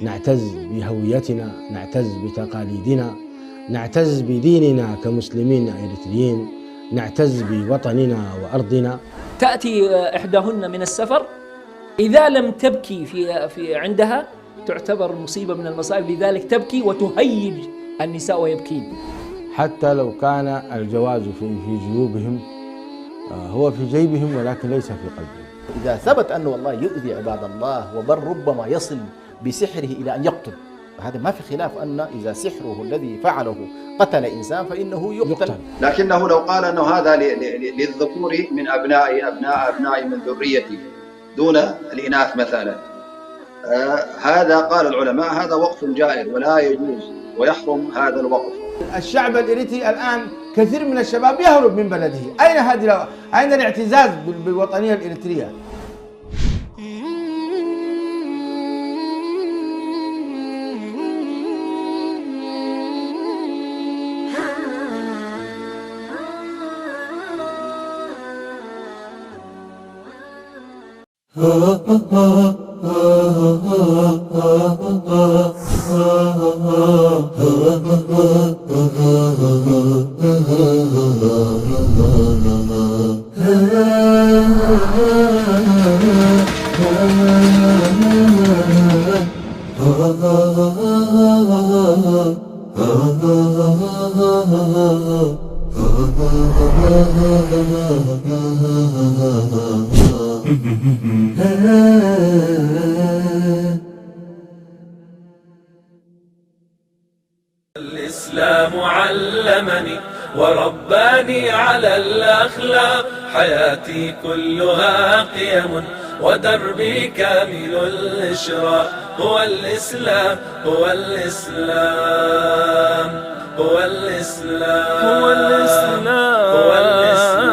نعتز بهويتنا، نعتز بتقاليدنا، نعتز بديننا كمسلمين إريتريين، نعتز بوطننا وأرضنا. تأتي إحداهن من السفر، إذا لم تبكي في، في، عندها، تعتبر مصيبة من المصائب، لذلك تبكي وتهيج النساء ويبكين. حتى لو كان الجواز في، في جيوبهم، آه، هو في جيبهم ولكن ليس في قلبهم. إذا ثبت أنه والله يؤذي عباد الله، وبل ربما يصل بسحره إلى أن يقتل، هذا ما في خلاف أن إذا سحره الذي فعله قتل إنسان فإنه يقتل. يقتل. لكنه لو قال أنه هذا ل-، ل-، ل-، للذكور من أبناء أبناء أبناء من ذريتي دون الإناث مثلًا، آه، هذا قال العلماء هذا وقف جائر ولا يجوز ويحرم هذا الوقف. الشعب الإريتري الآن كثير من الشباب يهرب من بلده. أين هذه ال-، أين الاعتزاز بال-، بالوطنية الإريترية؟ الإسلام علمني ورباني على الأخلاق، حياتي كلها قيم ودربي كامل الإشراق. هو الإسلام، هو الإسلام، هو الإسلام، هو الإسلام، هو الإسلام.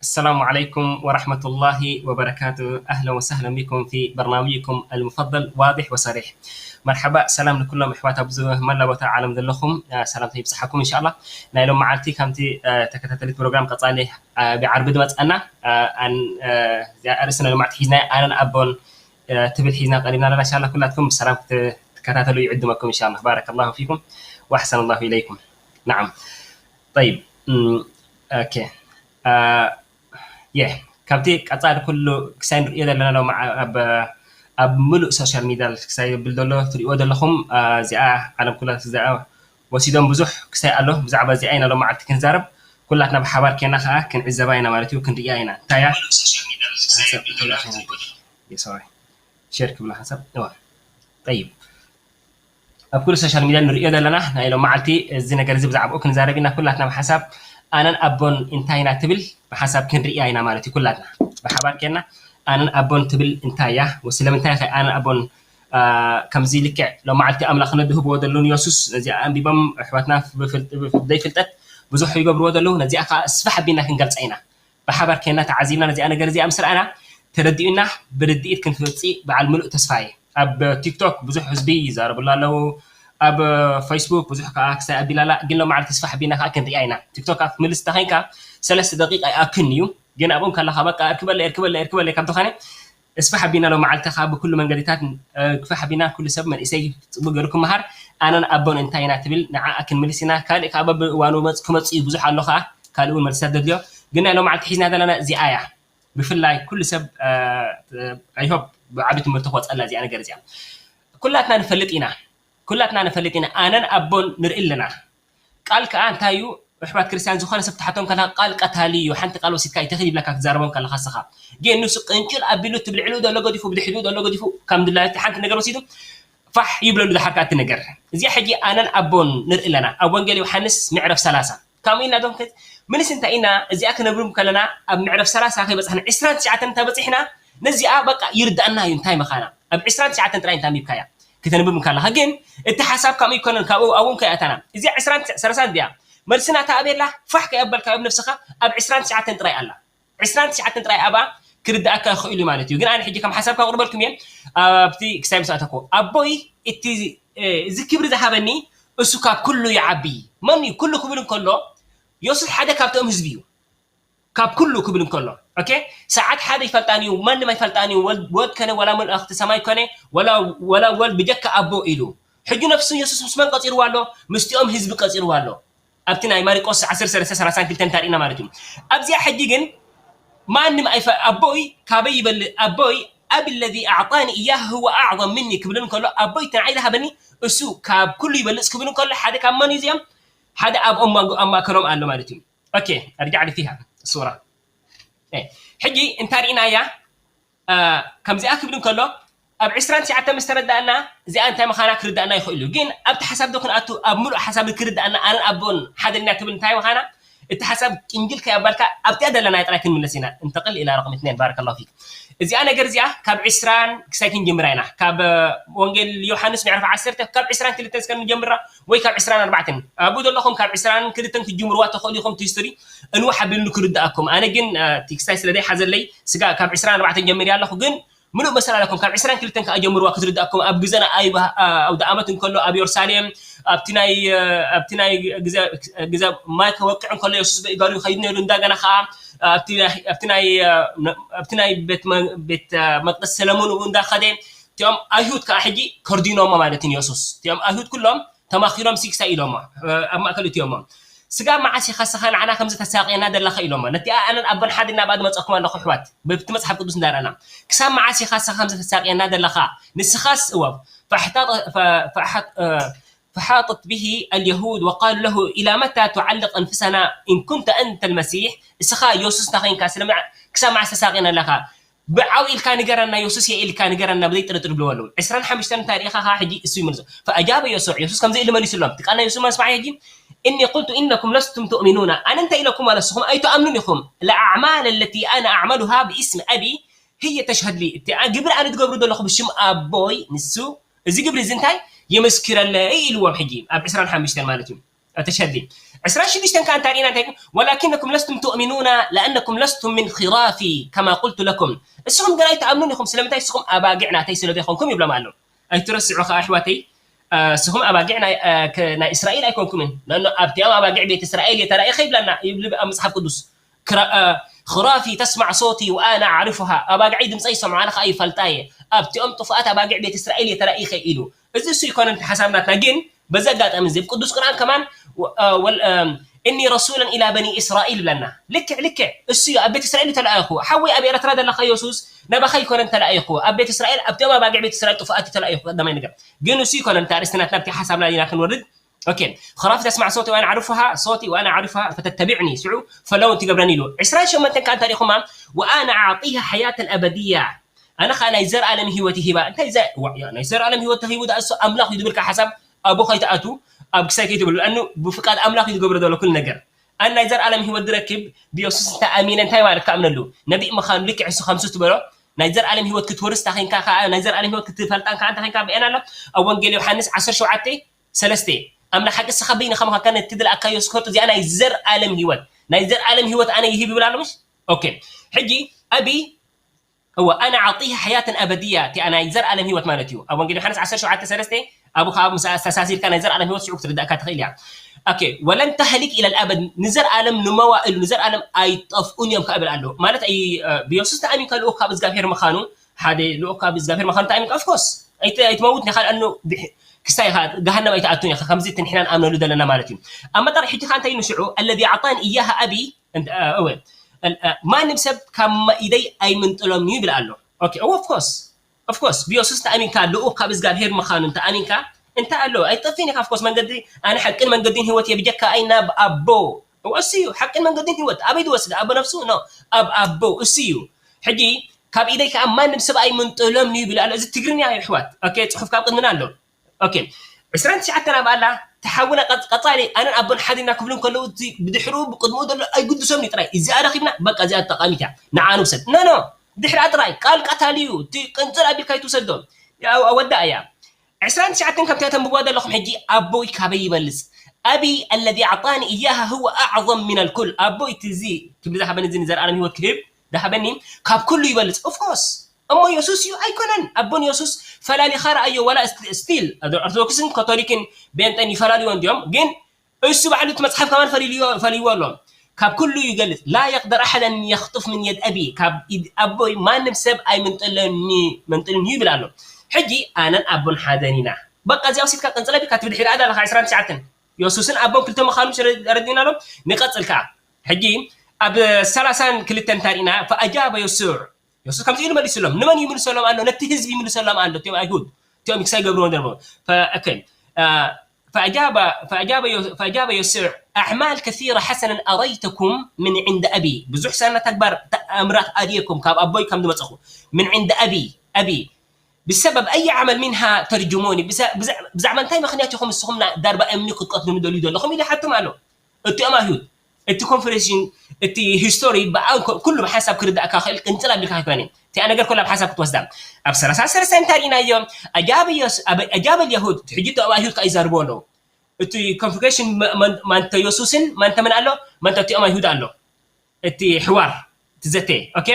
السلام عليكم ورحمة الله وبركاته. أهلا وسهلا بكم في برنامجكم المفضل واضح وصريح. مرحبا، سلام لكلهم أحوات أبو زوه ملا بوتا عالم ذلكم. آه، سلام طيب صحكم إن شاء الله. نايلوم معالتي كامتي، آه، تكتتلت بروغرام قطالي، آه، بعرب دمت أنا، آه، أن، آه، يا أرسنا لوم معالتي حيزنا أنا أبون، آه، تبل حيزنا قريبنا لنا إن شاء الله كلاتكم بسلام تكتتلوا يعدمكم إن شاء الله. بارك الله فيكم وأحسن الله إليكم. نعم. طيب. م፣ ኦኬ። አ፣ የ፣ ካብቲ ቀጻሊ ኩሉ ክሳይ ንርእዮ ዘለና ሎም ዓ-፣ ኣብ፣ ኣብ ምሉእ ሶሻል ሚድያ ክሳይ ይብል ዘሎ ትርእይዎ ዘለኹም፣ አ፣ እዚኣ ዓለም ኩላ እዚኣ ወሲዶም ብዙሕ ክሳይ ኣሎ። ብዛዕባ እዚኣ ኢና ሎም መዓልቲ ክንዛረብ። ኩላትና ብሓባር ኬና ከኣ ክንዕዘባ ኢና ማለት እዩ፣ ክንርእያ ኢና። እንታይ እያ? ሶሪ። ሼር ክብላ ሓንሳብ። እዋ። ጠይብ። ኣብ ኩሉ ሶሻል ሚድያ ንርእዮ ዘለና ናይ ሎም መዓልቲ እዚ ነገር እዚ ብዛዕባኡ ክንዛረብ ኢና። ኩላትና ብሓንሳብ ኣነን ኣቦን እንታይ ኢና ትብል ብሓንሳብ ክንርእያ ኢና ማለት እዩ። ኩላትና ብሓባር ኬና ኣነን ኣቦን ትብል እንታይ እያ? ወ-፣ ስለምንታይ ከ ኣነን ኣቦን፣ አ፣ ከምዚ ልክዕ ሎም መዓልቲ ኣምላኽ ነድህብዎ ዘለዉ ንየሱስ ነዚኣ ኣንቢቦም ኣሕዋትና ብፍል-፣ ብዘይፍልጠት ብዙሕ ይገብርዎ ዘለዉ። ነዚኣ ከኣ ስፋሕ ኣቢልና ክንገልጻ ኢና። ብሓባር ኬንና ተዓዚብና ነዚኣ ነገር እዚኣ ምስ ረኣና ተረዲኡና ብርድኢት ክንፍጽ በዓል ምሉእ ተስፋ እየ። ኣብ ቲክቶክ ብዙሕ ህዝቢ ይዛረብሉ ኣለዉ። ኣብ ፌስቡክ ብዙሕ ከኣ ክሳይ ኣቢላላ፣ ግን ሎም መዓልቲ ስፋሕ ኣቢልና ከኣ ክንሪኣ ኢና። ቲክቶክ ኣፍ ምልስ እንተ ኼንካ ሰለስተ ደቂቃ ይኣክን እዩ። ግን ኣብኡ እንከለኻ በቃ እርክበለይ፣ እርክበለይ፣ እርክበለይ ካብ ዝኾነ ስፋሕ ኣቢልና ሎም መዓልቲ ከኣ ብኩሉ መንገድታት፣ እ፣ ክፋሕ ኣቢልና ኩሉ ሰብ መንእሰይ ጽቡቅ ገይሩ ክመሃር ኣነን ኣቦን እንታይ ኢና ትብል ንዓኣ ክንምልስ ኢና። ካልእ ከኣ በብእዋኑ መጽ-፣ ክመጽእ እዩ ብዙሕ ኣሎ ከኣ ካልእ እውን መልስታት ዘድልዮ። ግን ናይ ሎም መዓልቲ ሒዝና ዘለና እዚኣ እያ። ብፍላይ ኩሉ ሰብ፣ እ፣ I hope ብዓቢ ትምህርቲ ክወጸላ እዚኣ ነገር እዚኣ። ኩላትና ንፈልጥ ኢና። ኩላትና ንፈልጥ ኢና። ኣነን ኣቦን ንርኢ ኣለና። ቃል ከኣ እንታይ እዩ? ኣሕዋት ክርስትያን ዝኾነ ሰብ ትሓቶም ከለኻ ቃል ቀታሊ እዩ። ሓንቲ ቃል ወሲድካ ኣይትኽድ ይብለካ ክትዛረቦም ከለኻ ንስኻ። ግን ንሱ ቅንጭል ኣቢሉ እቲ ብልዕሊኡ ዘሎ ገዲፉ፣ ብድሕሪኡ ዘሎ ገዲፉ፣ ከም ድላዩ ሓንቲ ነገር ወሲዱ ፋሕ ይብለሉ ድሓር ከኣ እቲ ነገር። እዚኣ ሕጂ ኣነን ኣቦን ንርኢ ኣለና። ኣብ ወንጌል ዮሃንስ ምዕራፍ ሰላሳ ከምኡ ኢና ዶም ከ ምንስ እንታይ ኢና እዚኣ ክነብርም ከለና ኣብ ምዕረፍ ሰላሳ ከይበፅሕና ዕስራን ትሽዓተን እንተበፂሕና ነዚኣ በቃ ይርዳእና እዩ እንታይ ምዃና ኣብ ዕስራን ትሽዓተን ጥራይ እንተ ኣንቢብካያ ክተንብብ ከለኻ ግን እቲ ሓሳብ ከምኡ ይኮነን ካብኡ ኣብኡ ከይኣተና እዚኣ ዕስራን ሰላሳን እዚኣ መልስና እታ ኣበየላ ፋሕ ከይኣበልካ ኣብ ነብስኻ ኣብ ዕስራን ትሽዓተን ጥራይ ኣላ ዕስራን ትሽዓተን ጥራይ ኣብኣ ክርድኣካ ይኽእል እዩ ማለት እዩ ግን ኣነ ሕጂ ከም ሓሳብ ከቕርበልኩም እየ ኣብቲ ክሳይ ምስ ኣተኮ ኣቦይ እቲ እዚ ክብሪ ዝሃበኒ እሱ ካብ ኩሉ ይዓቢ መን እዩ ኩሉ ክብል እንከሎ የሱስ ሓደ ካብቶም ህዝቢ እዩ ካብ ኩሉ ክብል እንከሎ ኦኬ ሰዓት ሓደ ይፈልጣን እዩ ማንም ኣይፈልጣን እዩ ወልድ ወልድ ከነ ወላ መልእኽቲ ሰማይ ከነ ወላ ወላ ወልድ ብጀካ ኣቦ ኢሉ ሕጂ ነፍሱ የሱስ ምስ መን ቀፂርዋ ኣሎ ምስቲኦም ህዝቢ ቀፂርዋ ኣሎ ኣብቲ ናይ ማሪቆስ ዓሰርተ ሰለስተ ሰላሳ ክልተ እንታሪእና ማለት እዩ ኣብዚኣ ሕጂ ግን ማንም ኣይፈ ኣቦይ ካበይ ይበልእ ኣቦይ أبي الذي أعطاني إياه هو أعظم مني ክብል እንከሎ ኣቦይ እቲ ንዓይ ዝሃበኒ እሱ ካብ ኩሉ ይበልፅ ክብል እንከሎ ሓደ ካብ መን እዩ እዚኦም ሓደ ኣብ ኣብ ማእከሎም ኣሎ ማለት እዩ ኦኬ ارجع لي فيها الصورة ሕጂ እንታይ ርኢናያ ከምዚኣ ክብል እንከሎ ኣብ ዕስራን ትሽዓተን ምስ ተረዳእና እዚኣ እንታይ ምዃና ክርዳእና ይኽእል እዩ ግን ኣብቲ ሓሳብ ዶ ክንኣቱ ኣብ ምሉእ ሓሳብ ክርዳእና ኣነን ኣቦን ሓደ ኢና ክብል እንታይ ምዃና እቲ ሓሳብ ቅንጅል ከይኣባልካ ኣብቲኣ ዘለና ጥራይ ክንምለስ ኢና እንተቅል ኢላ ረቅም ትኔን ባረከላሁ ፊክ እዚኣ ነገር እዚኣ ካብ ዕስራን ክሳይ ክንጅምራ ኢና ካብ ወንጌል ዮሃንስ ምዕራፍ ዓሰርተ ካብ ዕስራን ክልተን እስከ ንጀምራ ወይ ካብ ዕስራን ኣርባዕተን ኣብኡ ዘለኹም ካብ ዕስራን ክልተን ክትጅምርዋ ተኽእሉ ኢኹም እቲ ሂስቶሪ እንውሕ ኣቢሉ ክርድኣኩም ኣነ ግን እቲ ክስታይ ስለ ዘይሓዘለይ ስጋ ካብ ዕስራን ኣርባዕተን ጀሚረ ኣለኹ ግን ምሉእ መሰል ኣለኩም ካብ ዕስራን ክልተን ከዓ ጀምርዋ ክትርድኣኩም ኣብ ግዘና ኣብ ኣውደ ኣመት እንከሎ ኣብ የሩሳሌም ኣብቲ ናይ ኣብቲ ናይ ግዘ ማይ ከወቅዕ እንከሎ የሱስ በእጋሩ ይኸይድ ነይሩ እንደገና ከዓ ኣብቲ ናይ ኣብቲ ናይ ቤት መቅደስ ሰለሙን እንዳኸደ እቲኦም ኣይሁድ ከዓ ሕጂ ከርዲኖሞ ማለት እዩ የሱስ እቲኦም ኣይሁድ ኩሎም ተማኺሎም ሲክሳ ኢሎሞ ኣብ ማእከል እትዮሞ ስጋ መዓስ ኢኻ ስኻ ንዓና ከምዚ ተሳቅየና ዘለኻ ኢሎሞ ነቲኣ ኣነን ኣቦን ሓደ እናብኣ ዝመፀኩም ኣለኹ ኣሕዋት በብቲ መፅሓፍ ቅዱስ እንዳረኣና ክሳብ መዓስ ኢኻ ስኻ ከምዚ ተሳቅየና ዘለኻ ንስኻስ እወ فأحاطت به اليهود وقالوا له إلى متى تعلق أنفسنا إن كنت أنت المسيح እስኻ የሱስ እንተኸይንካ ክሳብ መዓስ ተሳቅየና ኣለኻ ብዓው ኢልካ ንገረና የሱስ እየ ኢልካ ንገረና ብዘይ ጥርጥር ይብልዎ ኣለዉ ዕስራን ሓሙሽተን እንታይ ርኢኻ ከዓ ሕጂ እሱ ይመልሶ ፈኣጃበ የሱዕ የሱስ ከምዚ ኢሉ መሊሱሎም እቲ ቃል ናይ የሱስ መስማዕ ሕጂ እኒ ቁልቱ ኢነኩም ለስቱም ትእሚኑና ኣነ እንታይ ኢለኩም ኣለ ንስኹም ኣይትኣምኑን ኢኹም ለኣዕማል ለቲ ኣነ ኣዕመሉሃ ብእስሚ ኣቢ ህየ ተሽሀድ ሊ እቲ ግብሪ ኣነ ዝገብሩ ዘለኹ ብሽም ኣቦይ ንሱ እዚ ግብሪ እዚ እንታይ የመስክረለይ ኢልዎም ሕጂ ኣብ ዕስራን ሓሙሽተን ማለት እዩ ተሸሊ ዕስራን ሽዱሽተን ከዓ እንታይ ርኢና እንታይ ወላኪነኩም ለስቱም ትእሚኑና ለኣነኩም ለስቱም ምን ኺራፊ ከማ ቁልቱ ለኩም እስኹም ግን ኣይትኣምኑን ኢኹም ስለምንታይ እስኹም ኣባጊዕ ናተይ ስለ ዘይኮንኩም ይብሎም ኣሎ ኣይትረስዑ ከዓ ኣሕዋተይ እስኹም ኣባጊዕ ናይ እስራኤል ኣይኮንኩምን ለኣኖ ኣብቲኦም ኣባጊዕ ቤት እስራኤል እየ ተራኢኸ ይብለና ይብል ኣብ መፅሓፍ ቅዱስ ኺራፊ ተስማዕ ሶቲ ወኣና ኣዕርፉሃ ኣባግዐይ ድምፀይ ይሰምዑ ኣነ ከዓ ይፈልጣ እየ ኣብቲኦም ጥፉኣት ኣባግዕ ቤት እስራኤል እየ ተራኢኸ ኢሉ እዚ እሱ ይኮነ ሓሳብ ናትና ግን በዚ ኣጋጣሚ እዚ ቅዱስ ቁርኣን ከማን እኒ ረሱለን ኢላ በኒ እስራኤል ይብለና ልክዕ ልክዕ እሱ እዩ ኣብ ቤት እስራኤል ተለኣይኹ ሓወይ ኣብ ኤረትራ ዘለካ የሱስ ናባኻ ይኮነን ተለኣይኹ ኣብ ቤት እስራኤል ኣብቲኦም ኣባግዕ ቤት እስራኤል ጥፉኣት ተለኣይኹ ቀዳማይ ነገር ግን እሱ ይኮነን ኣርእስቲ ናትና ኣብቲ ሓሳብና ኢና ክንወርድ ኦኬ خرافي تسمع صوتي وانا اعرفها صوتي وانا اعرفها فتتبعني ሽዑ ፈለውን ትገብረኒ ኢሉ ዕስራን ሸሞንተን ከዓ እንታይ ዲኹማ وانا اعطيها حياه ابديه ኣነ ከዓ ናይ ዘርኣለም ህይወት ይሂባ እንታይ ዘ ናይ ዘርኣለም ህይወት ተሂቡ ዳኣ እሱ ኣምላኽ እዩ ዝብል ከዓ ሓሳብ ኣብኡ ከይትኣቱ ኣብ ክሳይ ከይትብል ኣኑ ብፍቃድ ኣምላኽ እዩ ዝገብሮ ዘሎ ኩሉ ነገር ኣነ ናይ ዘርኣለም ህይወት ዝረክብ ብየሱስ እንተ ኣሚነ እንታይ ማለት ክኣምነሉ ነቢእ ምዃኑ ልክዕ እሱ ከምሱ ትበሎ ናይ ዘርኣለም ህይወት ክትወርስ እንተ ኸይንካ ከዓ ናይ ዘርኣለም ህይወት ክትፈልጣን ከዓ እንተ ኸይንካ ብኤና ኣሎ ኣብ ወንጌል ዮሃንስ ዓሰርተ ሸውዓተ ሰለስተ ኣምላኽ ሓቂ እስኻ በይንኻ ምዃንካ ነቲ ዝለኣካዮ ስከርጡ እዚኣ ናይ ዘርኣለም ህይወት ናይ ዘርኣለም ህይወት ኣነ ይህብ ይብል ኣሎ ምሽ ኦኬ ሕጂ ኣቢ እወ ኣነ ዓጢህ ሓያትን ኣበድያ እቲኣ ናይ ዘርኣለም ህይወት ማለት እዩ ኣብ ወንጌል ዮሃንስ ዓሰርተ ሸውዓተ ሰለስተ ኣብኡ ከዓ ምስ ኣስተሳሲርካ ናይ ዘርኣለም ህይወት ሽዑ ክትርዳእካ ትኽእል እያ ኦኬ ወለን ተህሊክ ኢለ ኣበድ ንዘርኣለም ንመዋእሉ ንዘርኣለም ኣይጠፍኡን እዮም ከብል ኣለዉ ማለት ብየሱስ ተኣሚንካ ልኡክ ካብ እግዚኣብሔር ምዃኑ ሓደ ልኡክ ካብ እግዚኣብሔር ምዃኑ ተኣሚንካ ኦፍኮርስ ኣይትመውት ኒኻ ኣኑ ክስታይ ኢኻ ገሃነም ኣይትኣቱን ኢኻ ከምዚ እቲ ንሕና ንኣምነሉ ዘለና ማለት እዩ ኣብ መጠረሽቲ ከዓ እንታይ ንሽዑ الذي أعطاني إياها أبي እወ ማንም ሰብ ካብ ኢደይ ኣይምንጥሎም እዩ ይብል ኣሎ ኦኬ ኦፍኮርስ ኦፍኮርስ ብየሱስ ተኣሚንካ ልኡክ ካብ እግዚኣብሔር ምዃኑ እንተኣሚንካ እንታይ ኣሎ ኣይትጠፍን ኢኻ ኦፍኮርስ መንገዲ ኣነ ሓቅን መንገድን ህይወት እየ ብጀካ ኣይ ናብ ኣቦ እሱ እዩ ሓቅን መንገድን ህይወት ኣበይ ዝወስድ ኣቦ ነፍሱ ኖ ኣብ ኣቦ እሱ እዩ ሕጂ ካብ ኢደይ ከዓ ማንም ሰብ ኣይምንጥሎም እዩ ይብል ኣሎ እዚ ትግርኛ እዩ ኣሕዋት ኦኬ ፅሑፍ ካብ ቅድምና ኣሎ ኦኬ ዕስራን ትሽዓተን ኣብ ኣላ ተሓውና ቀጻሊ ኣነን ኣቦን ሓዲና ክብሉ ከለዉ እቲ ብድሕሩ ብቅድምኡ ዘሎ ኣይግድሶም እዩ ጥራይ እዚኣ ረኪብና በቃ እዚኣ ተቃሚት እያ ንዓ ንውሰድ ኖ ኖ ድሕሪኣ ጥራይ ቃል ቀታሊ እዩ እቲ ቅንጽል ኣቢልካ ይትውሰዶ ወዳ እያ ዕስራን ትሽዓተን ከምታ ተንብብዋ ዘለኹም ሕጂ ኣቦይ ካበይ ይበልጽ ኣቢ الذي أعطاني إياها هو أعظم من الكل ኣቦይ እቲ እዚ ክብሊ ዝሃበኒ እዚ ንዘርኣለም ህይወት ክህብ ዝሃበኒ ካብ ኩሉ ይበልጽ of course እሞ የሱስ እዩ ኣይኮነን ኣቦን የሱስ ፈላሊኻ ረኣዮ ዋላ ስቲል ኦርቶዶክስን ካቶሊክን ቤንጠን ይፈላልዮ እንዲዮም ግን እሱ ባዕሉ እቲ መፅሓፍ ከማን ፈልይዎ ኣሎ ካብ ኩሉ ይገልፅ لا يقدر أحد أن يخطف من يد أبي ካብ ኢድ ኣቦይ ማንም ሰብ ኣይምንጥለኒ መንጥልን እዩ ይብል ኣሎ ሕጂ ኣነን ኣቦን ሓደን ኢና በቃ እዚኣ ወሲድካ ቀንፅለ ቢካ ትብል ሒዳ ኣለካ ዕስራን ትሽዓተን የሱስን ኣቦን ክልተ ምዃኑ ተረዲእና ኣሎ ንቀፅል ከዓ ሕጂ ኣብ ሰላሳን ክልተን እንተሪእና فأجاب يسوع የሱስ ከምዚ ኢሉ መሊሱሎም ንመን ይምልሰሎም ኣሎ ነቲ ህዝቢ ይምልሰሎም ኣሎ እቲኦም ኣይሁድ እቲኦም ክሳይ ገብርዎ ነርሞ فأجاب فأجاب فأجاب يسوع أعمال كثيرة حسنا أريتكم من عند أبي ብዙሕ ሰና ተግባር ተኣምራት ኣርእየኩም ካብ ኣቦይ ከም ዝመፀኹ من عند أبي أبي بسبب أي عمل منها ترجموني ብዛዕባ እንታይ ምክንያት ኢኹም ንስኹም ዳርባ እምኒ ክትቀትሉኒ ደልዩ ዘለኹም ኢሉ ይሓቶም ኣሎ እቲኦም ኣይሁድ እቲ ኮንፈረሽን እቲ ሂስቶሪ ብኣ ኩሉ ብሓንሳብ ክርዳእካ ክእል ቅንፅል ኣቢልካ ኣይኮነ እቲኣ ነገር ኩላ ብሓንሳብ ክትወስዳ ኣብ ሰላሳ ሰለስተ እንታይ ርኢናዮ ኣጃበ የሱስ ኣጃበ ልየሁድ ሕጂ እቶም ኣይሁድ ከዓ ይዛርቡ ኣለዉ እቲ ኮንፈረሽን ማንተ የሱስን ማንተ ምን ኣሎ ማንተ እቲኦም ኣይሁድ ኣሎ እቲ ሕዋር ትዘተ ኦኬ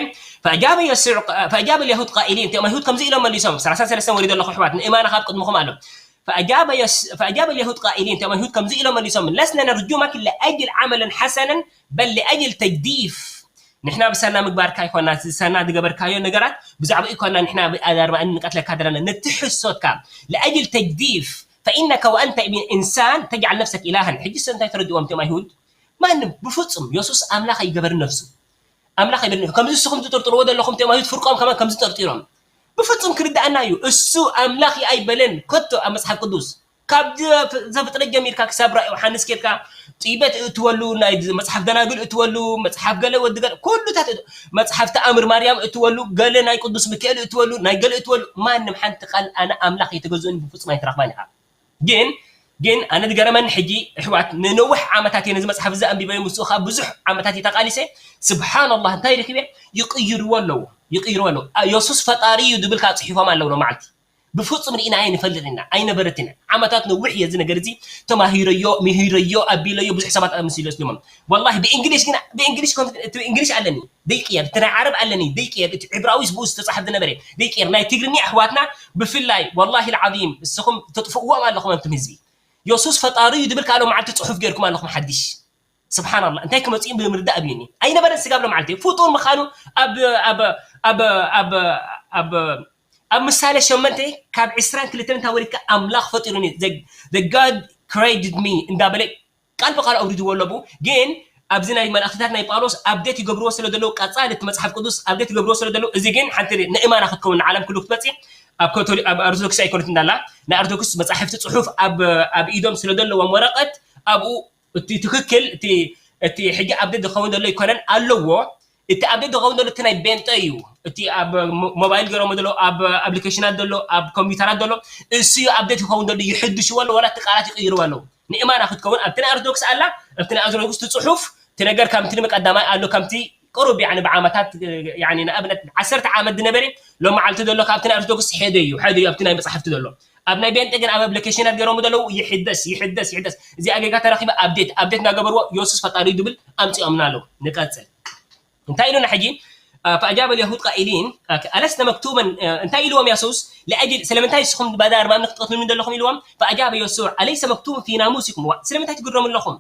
فأجاب يسوع فأجاب اليهود قائلين እቲኦም ኣይሁድ ከምዚ ኢሎም መሊሶም ሰላሳ ሰለስተ ወሪዶ ኣለኹ ኣሕዋት ንእማና ካብ ቅድምኹም ኣሎ فأجاب يس... فأجاب اليهود قائلين እቶም ኣይሁድ ከምዚ ኢሎም መሊሶም لسنا نرجمك لأجل عمل حسنا بل لأجل تجديف ንሕና ብሰና ምግባርካ ይኮና ሰና ዝገበርካዮ ነገራት ብዛዕባ ይኮና ንሕና ኣዳርባ እንቀትለካ ዘለና ነቲ ሕሶትካ لأجل تجديف فإنك وأنت ابن إنسان تجعل نفسك إلها ሕጂ እንታይ ተረድዎም እቶም ኣይሁድ ማንም ብፍጹም የሱስ ኣምላኽ ኣይገበርን ነፍሱ ኣምላኽ ኣይበልን ከምዚ ንስኹም ትጥርጥርዎ ዘለኹም እቶም ኣይሁድ ፍርቆም ከማን ከምዚ ጠርጢሮም ብፍጹም ክርዳኣና እዩ እሱ ኣምላኽ ኣይበለን ከቶ ኣብ መጽሓፍ ቅዱስ ካብ ዘፍጥረት ጀሚርካ ክሳብ ራእይ ዮሃንስ ኬድካ ጥይበት እእትወሉ ናይ መጽሓፍ ደናግል እእትወሉ መጽሓፍ ገለ ወዲ ገለ ኩሉታት መጽሓፍ ተኣምር ማርያም እእትወሉ ገለ ናይ ቅዱስ ሚካኤል እእትወሉ ናይ ገለ እእትወሉ ማንም ሓንቲ ቃል ኣነ ኣምላኽ እየተገዝኡኒ ብፍጹም ኣይትረኽባን ኢኻ ግን ግን ኣነ ዝገረመኒ ሕጂ ኣሕዋት ንነዊሕ ዓመታት እየ ነዚ መፅሓፍ እዚ ኣንቢበዮ ምስኡ ከዓ ብዙሕ ዓመታት እየ ተቃሊሰ ስብሓን ኣላህ እንታይ ረኪበ ይቅይርዎ ኣለዎ ይቅይርዎ ኣለዎ የሱስ ፈጣሪ እዩ ዝብል ከዓ ፅሒፎም ኣለዉ ሎመዓልቲ ብፍፁም ርኢና ኣይንፈልጥ ኢና ኣይነበረት ኢና ዓመታት ነዊሕ እየ እዚ ነገር እዚ ተማሂረዮ ምሂረዮ ኣቢለዮ ብዙሕ ሰባት ኣምስሎ ስሊሞም ወላሂ ብእንግሊሽ ግን ብእንግሊሽ እንግሊሽ ኣለኒ ደይቅየር እቲ ናይ ዓረብ ኣለኒ ደይቅየር እቲ ዕብራዊ ብኡ ዝተፃሓፍ ዝነበረ ደይቅየር ናይ ትግርኛ ኣሕዋትና ብፍላይ ወላሂ ልዓዚም እስኹም ተጥፍእዎም ኣለኹም ኣንቱም ህዝቢ የሱስ ፈጣሪ እዩ ዝብል ካልኦ መዓልቲ ፅሑፍ ገይርኩም ኣለኹም ሓድሽ ስብሓንላ እንታይ ክመፅኡ ብምርዳእ ኣብዩኒ ኣይነበረን ስጋብ ሎመዓልቲ ፍጡር ምዃኑ ኣብ ኣብ ኣብ ኣብ ኣብ ኣብ ምሳሌ ሸመንተ ካብ ዕስራን ክልተን እንታ ወሪድካ ኣምላኽ ፈጢሩኒ the God created me እንዳበለ ቃል ብቃል ኣውሪድዎ ኣለቡ ግን ኣብዚ ናይ መላእክትታት ናይ ጳውሎስ ኣብዴት ይገብርዎ ስለ ዘለዉ ቀፃሊ እቲ መፅሓፍ ቅዱስ ኣብዴት ይገብርዎ ስለ ዘለዉ እዚ ግን ሓንቲ ንእማና ክትከውን ንዓለም ክሉ ክትመፅእ ኣብ ኮቶሊ ኣብ ኣርቶዶክስ ኣይኮነት እንዳላ ናይ ኣርቶዶክስ መፃሕፍቲ ፅሑፍ ኣብ ኣብ ኢዶም ስለ ዘለዎም ወረቀት ኣብኡ እቲ ትክክል እቲ እቲ ሕጂ ኣብዴት ዝኸውን ዘሎ ይኮነን ኣለዎ እቲ ኣብዴት ዝኸውን ዘሎ እቲ ናይ ቤንጠ እዩ እቲ ኣብ ሞባይል ገይሮም ዘሎ ኣብ ኣፕሊኬሽናት ዘሎ ኣብ ኮምፒውተራት ዘሎ እሱ እዩ ኣብዴት ይኸውን ዘሎ ይሕድሽዎ ኣሎ ወላ እቲ ቃላት ይቅይርዎ ኣለዉ ንእማና ክትከውን ኣብቲ ናይ ኣርቶዶክስ ኣላ ኣብቲ ናይ ኣርቶዶክስ እቲ ፅሑፍ እቲ ነገር ከምቲ ንመቀዳማይ ኣሎ ከምቲ ቅሩብ ያኒ ብዓመታት ያኒ ንኣብነት ዓሰርተ ዓመት ዝነበረ ሎመዓልቲ ዘሎ ካብቲ ናይ ኣርቶዶክስ ሄደ እዩ ሓደ እዩ ኣብቲ ናይ መፅሓፍቲ ዘሎ ኣብ ናይ ቤንጤ ግን ኣብ ኣፕሊኬሽናት ገይሮም ዘለዉ ይሕደስ ይሕደስ ይሕደስ እዚኣ ጌጋ ተረኪበ ኣብዴት ኣብዴት እናገበርዎ የሱስ ፈጣሪ ድብል ኣምፂኦምና ኣለዉ ንቀፅል እንታይ ኢሉና ሕጂ فأجاب اليهود قائلين ألست مكتوبا እንታይ ኢልዎም የሱስ لأجل ስለምንታይ ንስኹም ባዳ ኣርባ እምኒ ክትቀትሉኒ ዘለኹም ኢልዎም فأجاب يسوع أليس مكتوبا في ناموسكم ስለምንታይ ትግረሙ ኣለኹም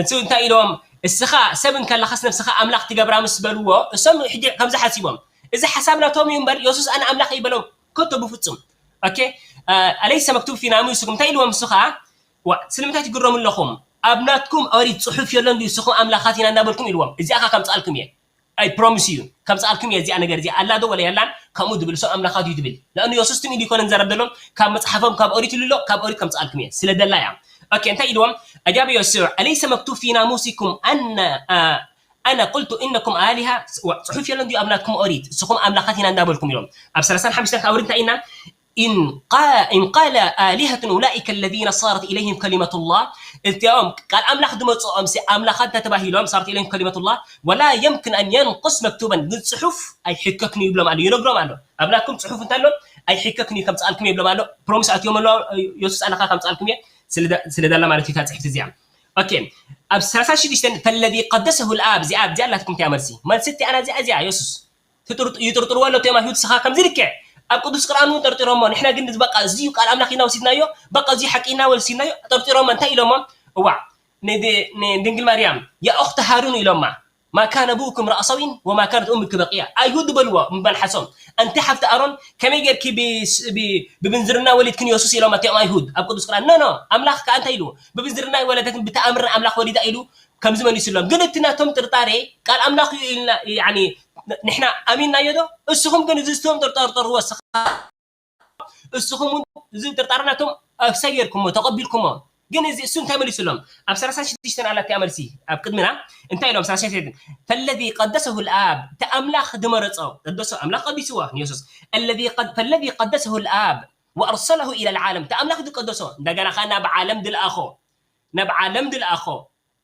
እሱ እንታይ ኢልዎም እስኻ ሰብ እንከለኻስ ነብስኻ ኣምላኽ ትገብራ ምስ በልዎ እሶም ሕጂ ከምዚ ሓሲቦም እዚ ሓሳብ ናቶም እዩ እምበር የሱስ ኣነ ኣምላኽ ይበሎም ከቶ ብፍጹም ኦኬ أليس مكتوب في ناموسكم እንታይ ኢልዎም እሱ ኸዓ ስለምንታይ ትግረሙ ኣለኹም ኣብ ናትኩም ኦሪት ፅሑፍ የሎን ድዩ ንስኹም ኣምላኻት ኢና እናበልኩም ኢልዎም እዚኣ ኸ ከምፅኣልኩም እየ I promise you ከምፅኣልኩም እየ እዚኣ ነገር እዚኣ ኣላ ዶ ወላ የላን ከምኡ ድብል እሶም ኣምላኻት እዩ ድብል ንኣኑ የሱስ ትም ኢሉ ይኮነ ንዘረብ ደሎም ካብ መፅሓፎም ካብ ኦሪት ኢሉ ኣሎ ካብ ኦሪት ከምፅኣልኩም እየ ስለ ደላ እያ ኦኬ እንታይ ኢልዎም أجاب يسوع أليس مكتوب في ناموسكم أن أنا قلت إنكم آلهة ፅሑፍ የለን ድዩ ኣብ ናትኩም ኦሪት እስኹም ኣምላኻት ኢና እንዳበልኩም ኢሎም ኣብ ሰላሳን ሓሙሽተን ካብ ኦሪት እንታይ ኢና إن قا- إن قال آلهة أولئك الذين صارت إليهم كلمة الله እዚኦም ቃል ኣምላኽ ዝመፅኦም ሲ ኣምላኻት እንተተባሂሎም صارت إليهم كلمة الله ولا يمكن أن ينقص مكتوبا ግን ፅሑፍ ኣይሕከክን ይብሎም ኣሎ ይነግሮም ኣሎ ኣብናኩም ፅሑፍ እንታሎ ኣይሕከክን እዩ ከምፅኣልኩም ይብሎም ኣሎ ፕሮሚስ ኣትዮም ኣሎ የሱስ ኣነኻ ከምፅኣልኩም እየ ስለዳላ ማለት እዩ እታ ፅሕፍቲ እዚኣ ኦኬ ኣብ ሰላሳ ሽዱሽተ فالذي قدسه الآب እዚኣ ኣብዚኣ ኣላትኩም እቲኣ መልሲ መልሲ እቲኣና እዚኣ እዚኣ የሱስ ይጥርጥርዎ ኣሎ እቶም ኣይሁድ ስኻ ከምዚ ልክዕ ኣብ ቅዱስ ቁርኣን እውን ጠርጢሮሞ ንሕና ግን በቃ እዚዩ ቃል ኣምላኽ ኢና ወሲድናዮ በቃ እዚዩ ሓቂ ኢና ወሲድናዮ ጠርጢሮሞ እንታይ ኢሎሞ እዋ ንድንግል ማርያም ያ ኡኽተ ሃሩን ኢሎማ ما كان أبوكم امرأ سوء وما كانت أمك بغيا ኣይሁድ ዝበልዎ ምባል ሓሶም ኣንቲ ሓፍቲ ኣሮን ከመይ ጌርኪ ብምንዝርና ወሊድክን የሱስ ኢሎም ኣቲኦም ኣይሁድ ኣብ ቅዱስ ቁርኣን ኖ ኖ ኣምላኽ ከኣ እንታይ ኢሉ ብምንዝርና ይወለደትን ብተኣምርን ኣምላኽ ወሊዳ ኢሉ ከምዚ መሊሱሎም ግን እቲ ናቶም ጥርጣሬ ቃል ኣምላኽ እዩ ኢልና ያኒ ንሕና ኣሚንናዮ ዶ እስኹም ግን እዚ ዝትዎም ጥርጠርጠርዎ ስኻ እስኹም እውን እዚ ጥርጣረ ናቶም ኣፍሳይ ጌርኩሞ ተቐቢልኩሞ ግን እዚ እሱ እንታይ መሊሱሎም ኣብ ሰላሳ ሽዱሽተ ኣላትያ መልሲ ኣብ ቅድምና እንታይ ኢሎም ሰላሳ ሽዱሽተ فالذي قدسه الآب እቲ ኣምላኽ ዝመረጾ ቀደሶ ኣምላኽ ቀዲስዎ ንየሱስ الذي قد فالذي قدسه الآب وأرسله إلى العالم እቲ ኣምላኽ ዝቀደሶ እንደገና ኸዓ ናብ ዓለም ዝለኣኾ ናብ ዓለም ዝለኣኾ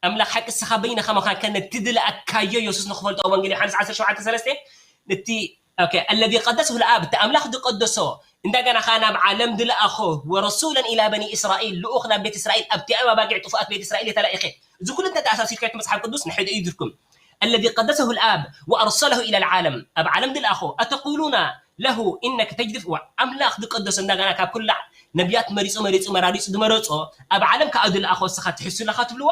ኣምላኽ ሓቂ እስኻ በይንኻ ምዃንካ ነቲ ዝለኣካዮ የሱስ ንኽፈልጦ ወንጌል ዮሃንስ ዓሰርተ ሸውዓተ ሰለስተ እቲ الذي قدسه الآب እቲ ኣምላኽ ዝቀደሶ እንደገና ኸዓ ናብ ዓለም ዝለኣኾ ورسولا إلى بني إسرائيل ልኡኽ ናብ ቤት እስራኤል ኣብቲኣም ኣባጊዕ ጥፉኣት ቤት እስራኤል የተላኢኸ እዚ ኩሉ እንተ ተኣሳሲርካ እቲ መጽሓፍ ቅዱስ ንሕደ እዩ ዝርኩም الذي قدسه الآب وأرسله إلى العالم ኣብ ዓለም ዝለኣኾ أتقولون له إنك تجدف ኣምላኽ ዝቀደሶ እንደገና ካብ ኩላ ነቢያት መሪጹ መሪጹ መራሪጹ ዝመረጾ ኣብ ዓለም ከኣ ዝለኣኾ እስኻ ትሕሱ ኣለኻ ትብልዎ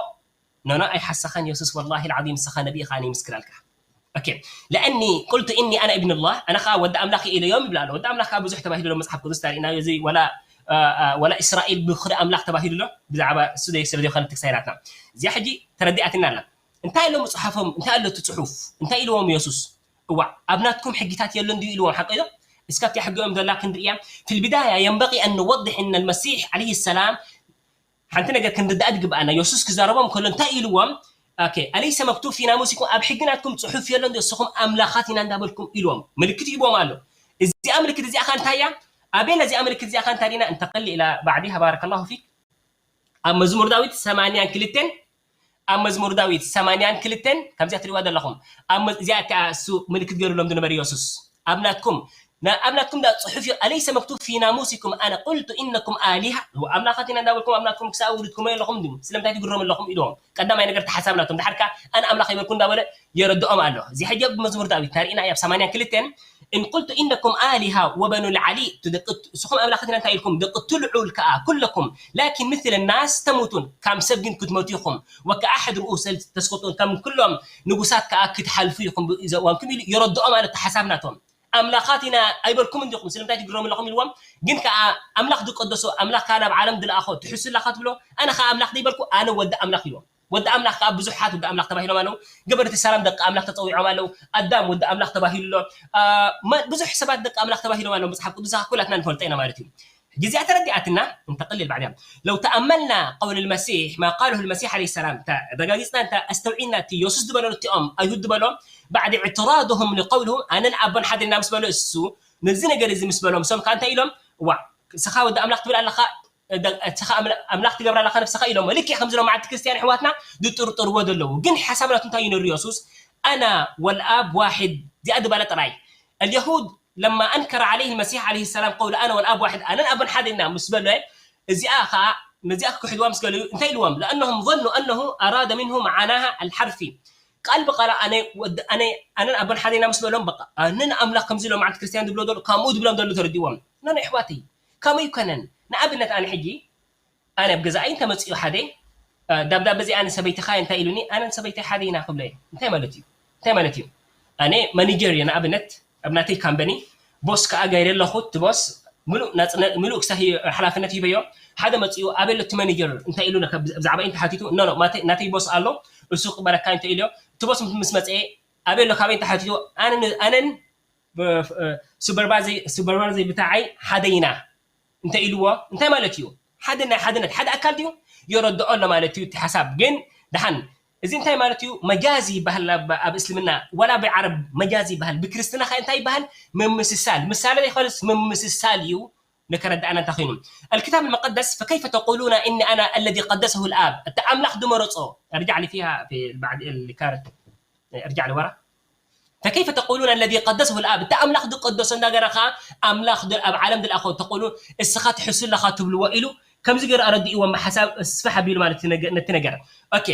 ኖ ኖ ኣይሓሰኻን የሱስ ወላሂ العظيم እስኻ ነቢ ኢኻ ኣነ ይምስክረልካ ኦኬ ለእኒ ቁልቱ እኒ ኣነ እብን ላህ ኣነ ከዓ ወዲ ኣምላኽ እየ ኢለዮም ይብላ ኣሎ ወዲ ኣምላኽ ከዓ ብዙሕ ተባሂሉ ሎ መፅሓፍ ቅዱስ ታሪእና እዚ ወላ ወላ እስራኤል ብኽሪ ኣምላኽ ተባሂሉ ሎ ብዛዕባ እሱ ስለ ዘይኮነ ትክሳይ ናትና እዚኣ ሕጂ ተረዲኣትና ኣላ እንታይ ኣሎ መፅሓፎም እንታይ ኣሎ እቲ ፅሑፍ እንታይ ኢልዎም የሱስ እዋ ኣብ ናትኩም ሕጊታት የሎን ድዩ ኢልዎም ሓቂ ዶ እስካብ ሕጊኦም ዘላ ክንድእያ في البداية ينبغي أن نوضح أن المسيح عليه السلام ሓንቲ ነገር ክንርዳእ ዝግብኣና የሱስ ክዛረቦም ከሎ እንታይ ኢልዎም أليس مكتوب في ناموسكم ኣብ ሕጊ ናትኩም ፅሑፍ የሎን ንስኹም ኣምላኻት ኢና እንዳበልኩም ኢልዎም ምልክት ይቦም ኣሎ እዚኣ ምልክት እዚኣ ከ እንታይ እያ ኣቤል እዚኣ ምልክት እዚኣ ከ እንታይ ዲና እንተቀል ኢላ ባዕዲሃ ባረከ ላሁ ፊክ ኣብ መዝሙር ዳዊት ሰማንያን ክልተን ኣብ መዝሙር ዳዊት ሰማንያን ክልተን ከምዚኣ ትሪእዋ ዘለኹም ኣብ መዝ- እዚኣ እቲኣ እሱ ምልክት ገይሩሎም ዝነበረ የሱስ ኣብ ናትኩም ና- ኣብ ናትኩም ዳ ፅሑፍ እዩ ኣለይሰ መክቱብ ፊ ናሙሲኩም ኣነ ቁልቱ ኢነኩም ኣሊሃ ኣምላኻት ኢና እንዳበልኩም ኣብ ናትኩም ክሳብ ውሉድኩም የለኹም ድዩ ስለምንታይ ትግረሙ ኣለኹም ኢልዎም ቀዳማይ ነገር ተሓሳብ ናቶም ድሓር ከኣ ኣነ ኣምላኽ ይበልኩ እንዳበለ የረድኦም ኣሎ እዚ ሕጂ ኣብ መዝሙር ዳዊት ታሪእና ኣብ ሰማንያን ክልተን إن قلت إنكم آلهة وبنو العلي ንስኹም ኣምላኻት ኢና እንታይ ኢልኩም ደቂ ትልዑል ከኣ ኩለኩም لكن مثل الناس تموتون ከም ሰብ ግን ክትመቱ ኢኹም وكأحد رؤوس تسقطون ከም ኩሎም ንጉሳት ከኣ ክትሓልፉ ኢኹም እዋንኩም ኢሉ የረድኦ ማለት ሓሳብ ናቶም ኣምላኻት ኢና ኣይበልኩም እንዲኹም ስለምንታይ ትግረሙ ኣለኹም ኢልዎም ግን ከኣ ኣምላኽ ዝቀደሶ ኣምላኽ ከኣ ናብ ዓለም ዝለኣኾ ትሕሱ ኣለኻ ትብሎ ኣነ ከኣ ኣምላኽ ዘይበልኩ ኣነ ወዲ ኣምላኽ ኢልዎም ወዲ ኣምላኽ ከዓ ብዙሓት ወዲ ኣምላኽ ተባሂሎም ኣለዉ። ገበርቲ ሰላም ደቂ ኣምላኽ ተፀዊዖም ኣለዉ። ኣዳም ወዲ ኣምላኽ ተባሂሉ ኣሎ። ብዙሕ ሰባት ደቂ ኣምላኽ ተባሂሎም ኣለዉ። መፅሓፍ ቅዱስ ኩላትና ንፈልጦ ኢና ማለት እዩ። ሕጂ እዚኣ ተረዲኣትና እንተቅልል ባዕድያ ለው ተኣመልና ቀውል ልመሲሕ ማ ቃልሁ ልመሲሕ ዓለይሂ ሰላም ረጋጊፅና እንተ ኣስተውዒልና እቲ የሱስ ዝበሎ እቲኦም ኣይሁድ ዝበሎ ባዕዲ እዕትራድሁም ንቀውልሁ ኣነን ኣቦን ሓደ ኢና ምስ በሎ እሱ ነዚ ነገር እዚ ምስ በሎም እሶም ከዓ እንታይ ኢሎም ዋ ንስኻ ወዲ ኣምላኽ ትብል ኣለኻ ኣምላኽ ትገብራ ኣለኻ ነብስኻ ኢሎሞ ልክዕ ከምዚ ሎም መዓልቲ ክርስትያን ኣሕዋትና ዝጥርጥርዎ ዘለዉ ግን ሓሳብ ናቱ እንታይ እዩ ነሩ የሱስ ኣና ወልኣብ ዋሕድ እዚኣ ዝበለ ጥራይ اليهود لما أنكر عليه المسيح عليه السلام قول أنا والآب واحد ኣነን ኣቦን ሓደ ኢና ምስ በለ እዚኣ ኸዓ ነዚኣ ክክሕድዋ ምስ ገለዩ እንታይ ኢልዎም لأنهم ظنوا أنه أراد منه معناها الحرفي ቃል ብቃል ኣነ ኣነን ኣቦን ሓደ ኢና ምስ በሎም በቃ ኣነን ኣምላኽ ከምዚ ሎም መዓልቲ ክርስትያን ዝብሎ ዘሎ ከምኡ ዝብሎም ዘሎ ተረዲዎም ኖ ኖ ኣሕዋተይ ከምኡ ኣይኮነን ንኣብነት ኣነ ሕጂ ኣነ ኣብ ገዛኣይ እንተመፅኡ ሓደ ዳብዳበ እዚኣ ንሰበይትኻ እንታይ ኢሉኒ ኣነን ሰበይተይ ሓደ ኢና ክብሎ እየ እንታይ ማለት እዩ እንታይ ማለት እዩ ኣነ ማኒጀር እየ ንኣብነት ኣብ ናተይ ካምበኒ ቦስ ከዓ ገይረ ኣለኹ እቲ ቦስ ምሉእ ክሳሂ ሓላፍነት ሂበዮ ሓደ መፅኡ ኣበይ ኣሎ እቲ ማኒጀር እንታይ ኢሉ ብዛዕባ እንታይ ሓቲቱ ኖ ኖ ናተይ ቦስ ኣሎ እሱ ክቅበለካ እንተ ኢልዮ እቲ ቦስ ምስ መፀ ኣበይ ኣሎ ካበይ እንታይ ሓቲቱ ኣነን supervisor ብታዓይ ሓደ ኢና እንተ ኢልዎ እንታይ ማለት እዩ ሓደ ናይ ሓደነት ሓደ ኣካል ድዩ የረድኦ ኣሎ ማለት እዩ እቲ ሓሳብ ግን ድሓን እዚ እንታይ ማለት እዩ መጃዚ ይበሃል ኣብ እስልምና ወላ ብዓረብ መጃዚ ይበሃል ብክርስትና ከ እንታይ ይበሃል ምምስሳል ምሳሌ ዘይኮነስ ምምስሳል እዩ ንከረዳእና እንታይ ኮይኑ الكتاب المقدس فكيف تقولون إني أنا الذي قدسه الآب እቲ ኣምላኽ ዝመረጾ ارجع لي فيها في بعد الكارت ارجع لورا فكيف تقولون الذي قدسه الآب እቲ ኣምላኽ ዝቀደሶ እንዳገራ ከዓ ኣምላኽ ድ- ኣብ ዓለም ዝለኣኾ ተቆሉ እስኻ ትሕሱ ኣለኻ ትብልዎ ኢሉ ከምዚ ገይሩ ኣረዲእዎም ብሓሳብ ስፋሕ ኣቢሉ ማለት ነቲ ነገር ኦኬ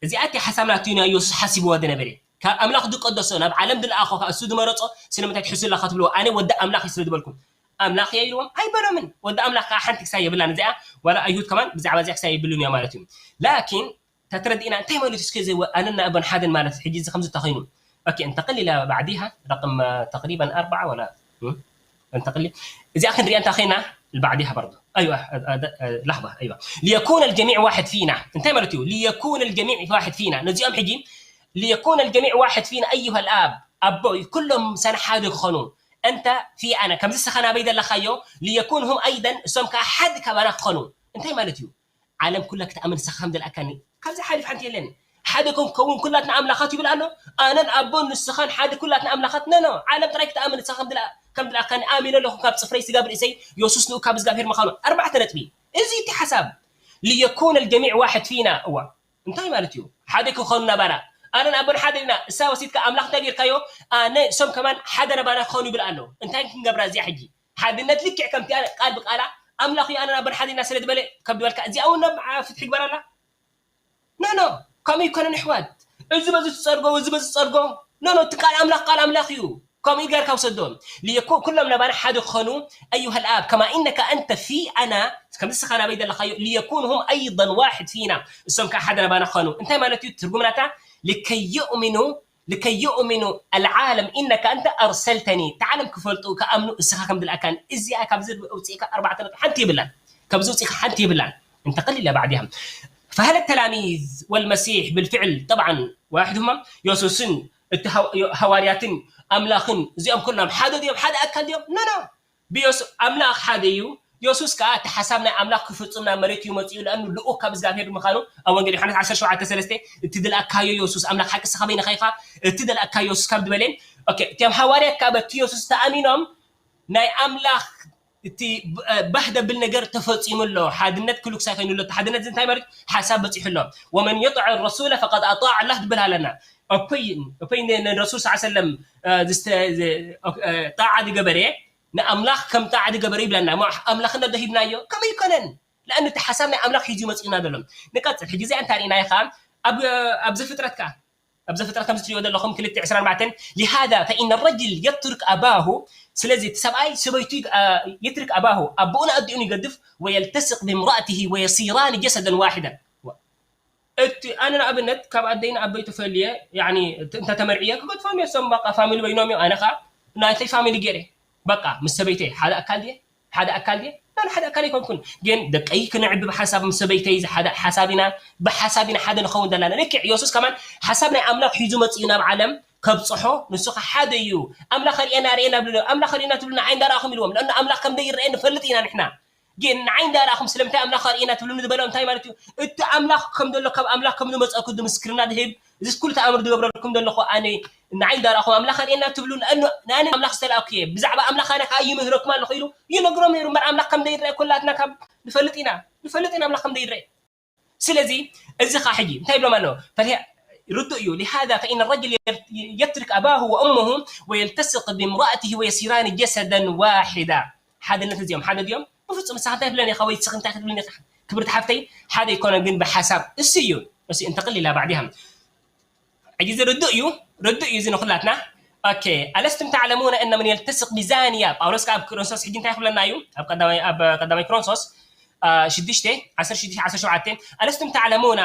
እዚኣቲ ሓሳብ ናቱ ኢና ኢየሱስ ሓሲብዎ ዝነበረ ካብ ኣምላኽ ዝቀደሶ ናብ ዓለም ዝለኣኾ ከዓ እሱ ዝመረጾ ስለምንታይ ትሕሱ ኣለኻ ትብልዎ ኣነ ወዲ ኣምላኽ እዩ ስለ ዝበልኩም ኣምላኽ እየ ኢልዎም ኣይበሎምን ወዲ ኣምላኽ ከዓ ሓንቲ ክሳይ የብላን እዚኣ ዋላ ኣይሁድ ከማን ብዛዕባ እዚኣ ክሳይ የብሉን እያ ማለት እዩ ላኪን ተትረዲእና እንታይ ማለት እስከ ዘወ ኣነና ኣቦን ሓደን ማለት ሕጂ እዚ ከምዚ ተኸይኑ ኦኬ እንተቅል ኢላ ባዕዲሃ ረቅም ተቅሪበን ኣርባዓ ወላ እንተቅል እዚኣ ክንሪኣ እንታ ኸይና ባዕዲሃ በርዶ ኣይዋ ላሕظة ኣይዋ ليكون الجميع واحد فينا እንታይ ማለት እዩ ليكون الجميع واحد فينا ነዚኦም ሕጂ ليكون الجميع واحد فينا أيها الآب ኣቦ ኩሎም ምሳና ሓደ ክኾኑ أنت في أنا ከምዚ ስኻ ናበይ ዘለኻዮ ليكون هم أيضا እሶም ከዓ ሓደ ካባና ክኾኑ እንታይ ማለት እዩ ዓለም ኩላ ክትኣምን ንስኻ ከም ዘለኣካኒ ካብዚ ሓሊፍ ሓንቲ የለን ሓደ ከም ከውን ኩላትና ኣምላኻት ይብል ኣሎ ኣነን ኣቦን ንስኻን ሓደ ኩላትና ኣምላኻት ነኖ ዓለም ጥራይ ክትኣምን ንስኻ ከም ዘለኣካኒ ኣሚነ ኣለኹ ካብ ፅፍረይ ስጋ ብርእሰይ የሱስ ንኡ ካብ እግዚኣብሔር ምዃኑ ኣርባዕተ ነጥቢ እዚ እቲ ሓሳብ ليكون الجميع واحد فينا እዋ እንታይ ማለት እዩ ሓደ ክኾኑ ናባና ኣነን ኣቦን ሓደ ኢና እሳ ወሲድካ ኣምላኽ እንታይ ጌርካዮ ኣነ እሶም ከማን ሓደ ናባና ክኾኑ ይብል ኣሎ እንታይ ክንገብራ እዚኣ ሕጂ ሓድነት ልክዕ ከምቲ ኣነ ቃል ብቃላ ኣምላኽ እዩ ኣነን ኣቦን ሓደ ኢና ስለ ዝበለ ከም ዝበልካ እዚኣ እውን ናብ ፍትሒ ግበራላ ኖ ኖ ከምኡ ይኮነን ኣሕዋት እዚ በዚ ትፀርጎ እዚ በዚ ትፀርጎ ኖ ኖ እቲ ቃል ኣምላኽ ቃል ኣምላኽ እዩ ከምኡ ጌርካ ውሰዶ ኩሎም ናባና ሓደ ክኾኑ أيها الآب كما إنك أنت في أنا ከምዚ ስኻ ናበይ ዘለኻዮ ليكون هم أيضا واحد فينا እሶም ከዓ ሓደ ናባና ክኾኑ እንታይ ማለት እዩ ትርጉም ናታ لكي يؤمنوا لكي يؤمنوا العالم إنك أنت أرسلتني እቲ ዓለም ክፈልጡ ክኣምኑ እስኻ ከም ዝለኣካኒ እዚኣ ካብዚ ውፅኢካ ኣርባዕተ ነጥቢ ሓንቲ የብላን ካብዚ ውፅኢካ ሓንቲ የብላን እንተቀሊላ بعدها فهل التلاميذ والمسيح بالفعل طبعا واحد هم የሱስን እቲ ሃዋርያትን ኣምላኽን እዚኦም ኩሎም ሓደ ድዮም ሓደ ኣካል ድዮም ኖ ኖ ብየሱ ኣምላኽ ሓደ እዩ የሱስ ከዓ እቲ ሓሳብ ናይ ኣምላኽ ክፍፅም ናብ መሬት እዩ መፅኡ ለኣኑ ልኡክ ካብ እግዚኣብሄር ምዃኑ ኣብ ወንጌል ዮሓንስ ዓሰርተ ሸውዓተ ሰለስተ እቲ ዝለኣካዮ የሱስ ኣምላኽ ሓቂ ስኻ በይንኻ ኢኻ እቲ ዝለኣካዮ የሱስ ካብ ዝበለ እቲም ሃዋርያት ከዓ በቲ የሱስ ተኣሚኖም ናይ ኣምላኽ እቲ ባህ ደብል ነገር ተፈፂሙ ኣሎ ሓድነት ክሉ ክሳይ ኮይኑ ኣሎ ሓድነት እንታይ ማለት ሓሳብ በፂሑ ኣሎ ومن يطع الرسول فقد أطاع الله ትብል ኣለና እኮይ እኮይ ንረሱል ስ ሰለም ጣዓ ዝገበረ ንኣምላኽ ከም ጣዓ ዝገበረ ይብለና ኣምላኽነት ዶ ሂብናዮ ከመይ ይኮነን ለኣን እቲ ሓሳብ ናይ ኣምላኽ ሒዙ መፂኡና ዘሎ ንቀፅል ሕጂ እዚኣ እንታ ርኢናዮ ከዓ ኣብ ዘፍጥረት ከዓ ኣብ ዘፍጥረት ከምዚ ትሪኦ ዘለኹም ክልተ ዕስራን ኣርባዕተን لهذا فإن الرجل يترك أباه ስለዚ እቲ ሰብኣይ ሰበይቱ يترك أباه ኣቦኡን ኣዲኡን ይገድፍ ويلتصق بامرأته ويصيران جسدا واحدا እቲ ኣነ ንኣብነት ካብ ኣደይ ንኣቦይ ተፈልየ ያኒ እንተ ተመርዕየ ክገድፎም እየ እሶም በቃ ፋሚሊ በይኖም እዮም ኣነ ከዓ ናተይ ፋሚሊ ገይረ በቃ ምስ ሰበይተይ ሓደ ኣካል ድየ ሓደ ኣካል ድየ ኣነ ሓደ ኣካል ኣይኮንኩን ግን ደቀይ ክነዕቢ ብሓሳብ ምስ ሰበይተይ ሓደ ሓሳብ ኢና ብሓሳብ ኢና ሓደ ንኸውን ዘለና ልክዕ የሱስ ከማን ሓሳብ ናይ ኣምላኽ ሒዙ መፅኡ ናብ ዓለም ከብፅሖ ንሱ ከዓ ሓደ እዩ ኣምላኽ ርእየና ርእየና ብሉ ኣምላኽ ርእየና ትብሉ ንዓይ እንዳረኣኹም ኢልዎም ለኣኑ ኣምላኽ ከም ዘይረአ ንፈልጥ ኢና ንሕና ግን ንዓይ እንዳረኣኹም ስለምንታይ ኣምላኽ ኣርእየና ትብሉኒ ዝበሎ እንታይ ማለት እዩ እቲ ኣምላኽ ከም ዘሎ ካብ ኣምላኽ ከም ዝመፀእኩ ምስክርና ዝህብ እዚ ኩሉ ተኣምር ዝገብረልኩም ዘለኹ ኣነ ንዓይ እንዳረኣኹም ኣምላኽ ኣርእየና ትብሉ ንኣነ ኣምላኽ ዝተላእኩ እየ ብዛዕባ ኣምላኽ ኣነ ከዓ ይምህረኩም ኣለኹ ኢሉ ይነግሮም ነይሩ እምበር ኣምላኽ ከም ዘይረአ ኩላትና ካብ ንፈልጥ ኢና ንፈልጥ ኢና ኣምላኽ ከም ዘይረአ ስለዚ እዚ ከዓ ሕጂ እንታይ ይብሎም ኣለዉ ርዱእ እዩ لهذا فإن الرجل يترك أباه وأمه ويلتصق بامرأته ويصيران جسدا واحدا ሓድነት እዚኦም ሓደ ድዮም ብፍፁም ንስኻ እንታይ ትብለኒ ኢኻ ወይ ንስኺ እንታይ ክትብልኒ ኢኻ ክብርቲ ሓፍተይ ሓደ ኣይኮነን ግን ብሓሳብ እሱ እዩ እሱ እንተቅል ኢላ ባዕዲሃ ሕጂ እዚ ርዱእ እዩ ርዱእ እዩ እዚ ንኩላትና ኦኬ ألستم تعلمون أن من يلتصق بزانية ጳውሎስ ከዓ ኣብ ቆሮንቶስ ሕጂ እንታይ ክብለና እዩ ኣብ ቀዳማይ ኣብ ቀዳማይ ቆሮንቶስ ሽዱሽተ ዓሰርተ ሽዱሽተ ዓሰርተ ሸውዓተ ألستم تعلمون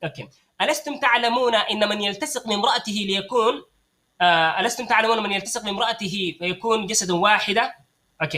ኦኬ ألستم تعلمون أن من يلتصق بامرأته ليكون ألستم تعلمون من يلتصق بامرأته فيكون جسد واحدة ኦኬ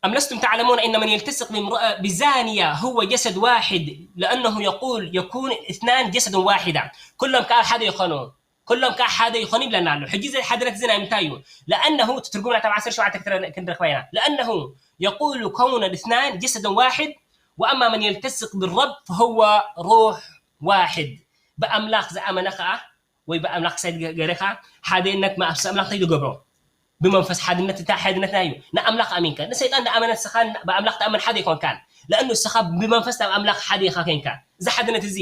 أم لستم تعلمون أن من يلتصق بامرأة بزانية هو جسد واحد لأنه يقول يكون اثنان جسد واحدة كلهم كأ حدا يخونوا كلهم كأ حدا يخونوا بلا نعلو حجي زي حدا نتزنا يمتايو لأنه تترقونا تبع عشر شو عتك كندرخ بينا لأنه يقول كون الاثنان جسد واحد وأما من يلتصق بالرب فهو روح واحد بأملاك زعما نخأ ወይ ብኣምላኽ ክሳይ ገረኻ ሓደነት ማእፍሲ ኣምላኽ እንታይ ዝገብሮ ብመንፈስ ሓድነት፣ እንታይ ሓድነትና እዩ? ንኣምላኽ ኣሚንካ። ንሰይጣን ንኣመነ ንስኻ ብኣምላኽ ትኣምን ሓደ ኣይኮንካን። ለእኑ ንስኻ ብመንፈስ ናብ ኣምላኽ ሓደ ኢኻ ኮንካ። እዚ ሓድነት እዚ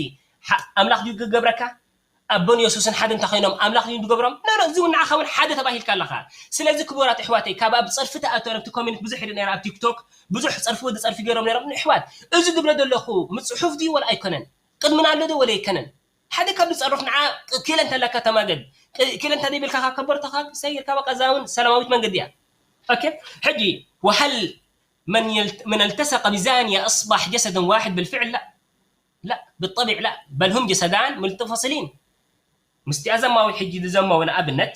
ሓ-፣ ኣምላኽ ድዩ ክገብረካ? ኣቦን የሱስን ሓደ እንተኾይኖም ኣምላኽ ድዩ ዝገብሮም? ኖ፣ ኖ፣ እዚ እውን ንዓኻ እውን ሓደ ተባሂልካ ኣለኻ። ስለዚ ክቡራት ኣሕዋተይ፣ ካብ ኣብ ጸርፊ ተኣትወ ኣብቲ ኮሜንት ብዙሕ ይርኢ ነይረ፣ ኣብ ቲክቶክ ብዙሕ ጸርፊ ወዲ ጸርፊ ገይሮም ነይሮም። ንኣሕዋት፣ እዚ ዝብሎ ዘለኹ ምጽሑፍ ድዩ ወላ ኣይኮነን? ቅድምና ኣሎ ዶ ወላ ኣይኮነን? ሓደ ካብ ዝጸርፍ ንዓ ክ-፣ ክኢለ እንተለካ ተማገድ። ክ-፣ ክኢለ እንተ ዘይብልካ ካብ ከበርቶኻ ሰጊርካ በቃ እዛ እውን ሰላማዊት መንገዲ እያ። ኦኬ? ሕጂ፣ وهل من يلت-، من التصق بزانية أصبح جسدا واحد بالفعل؟ لا. لا، بالطبع لا. بل هم جسدان متفصلين. ምስቲ ኣዘማዊ ሕጂ ዝዘማዊ ንኣብነት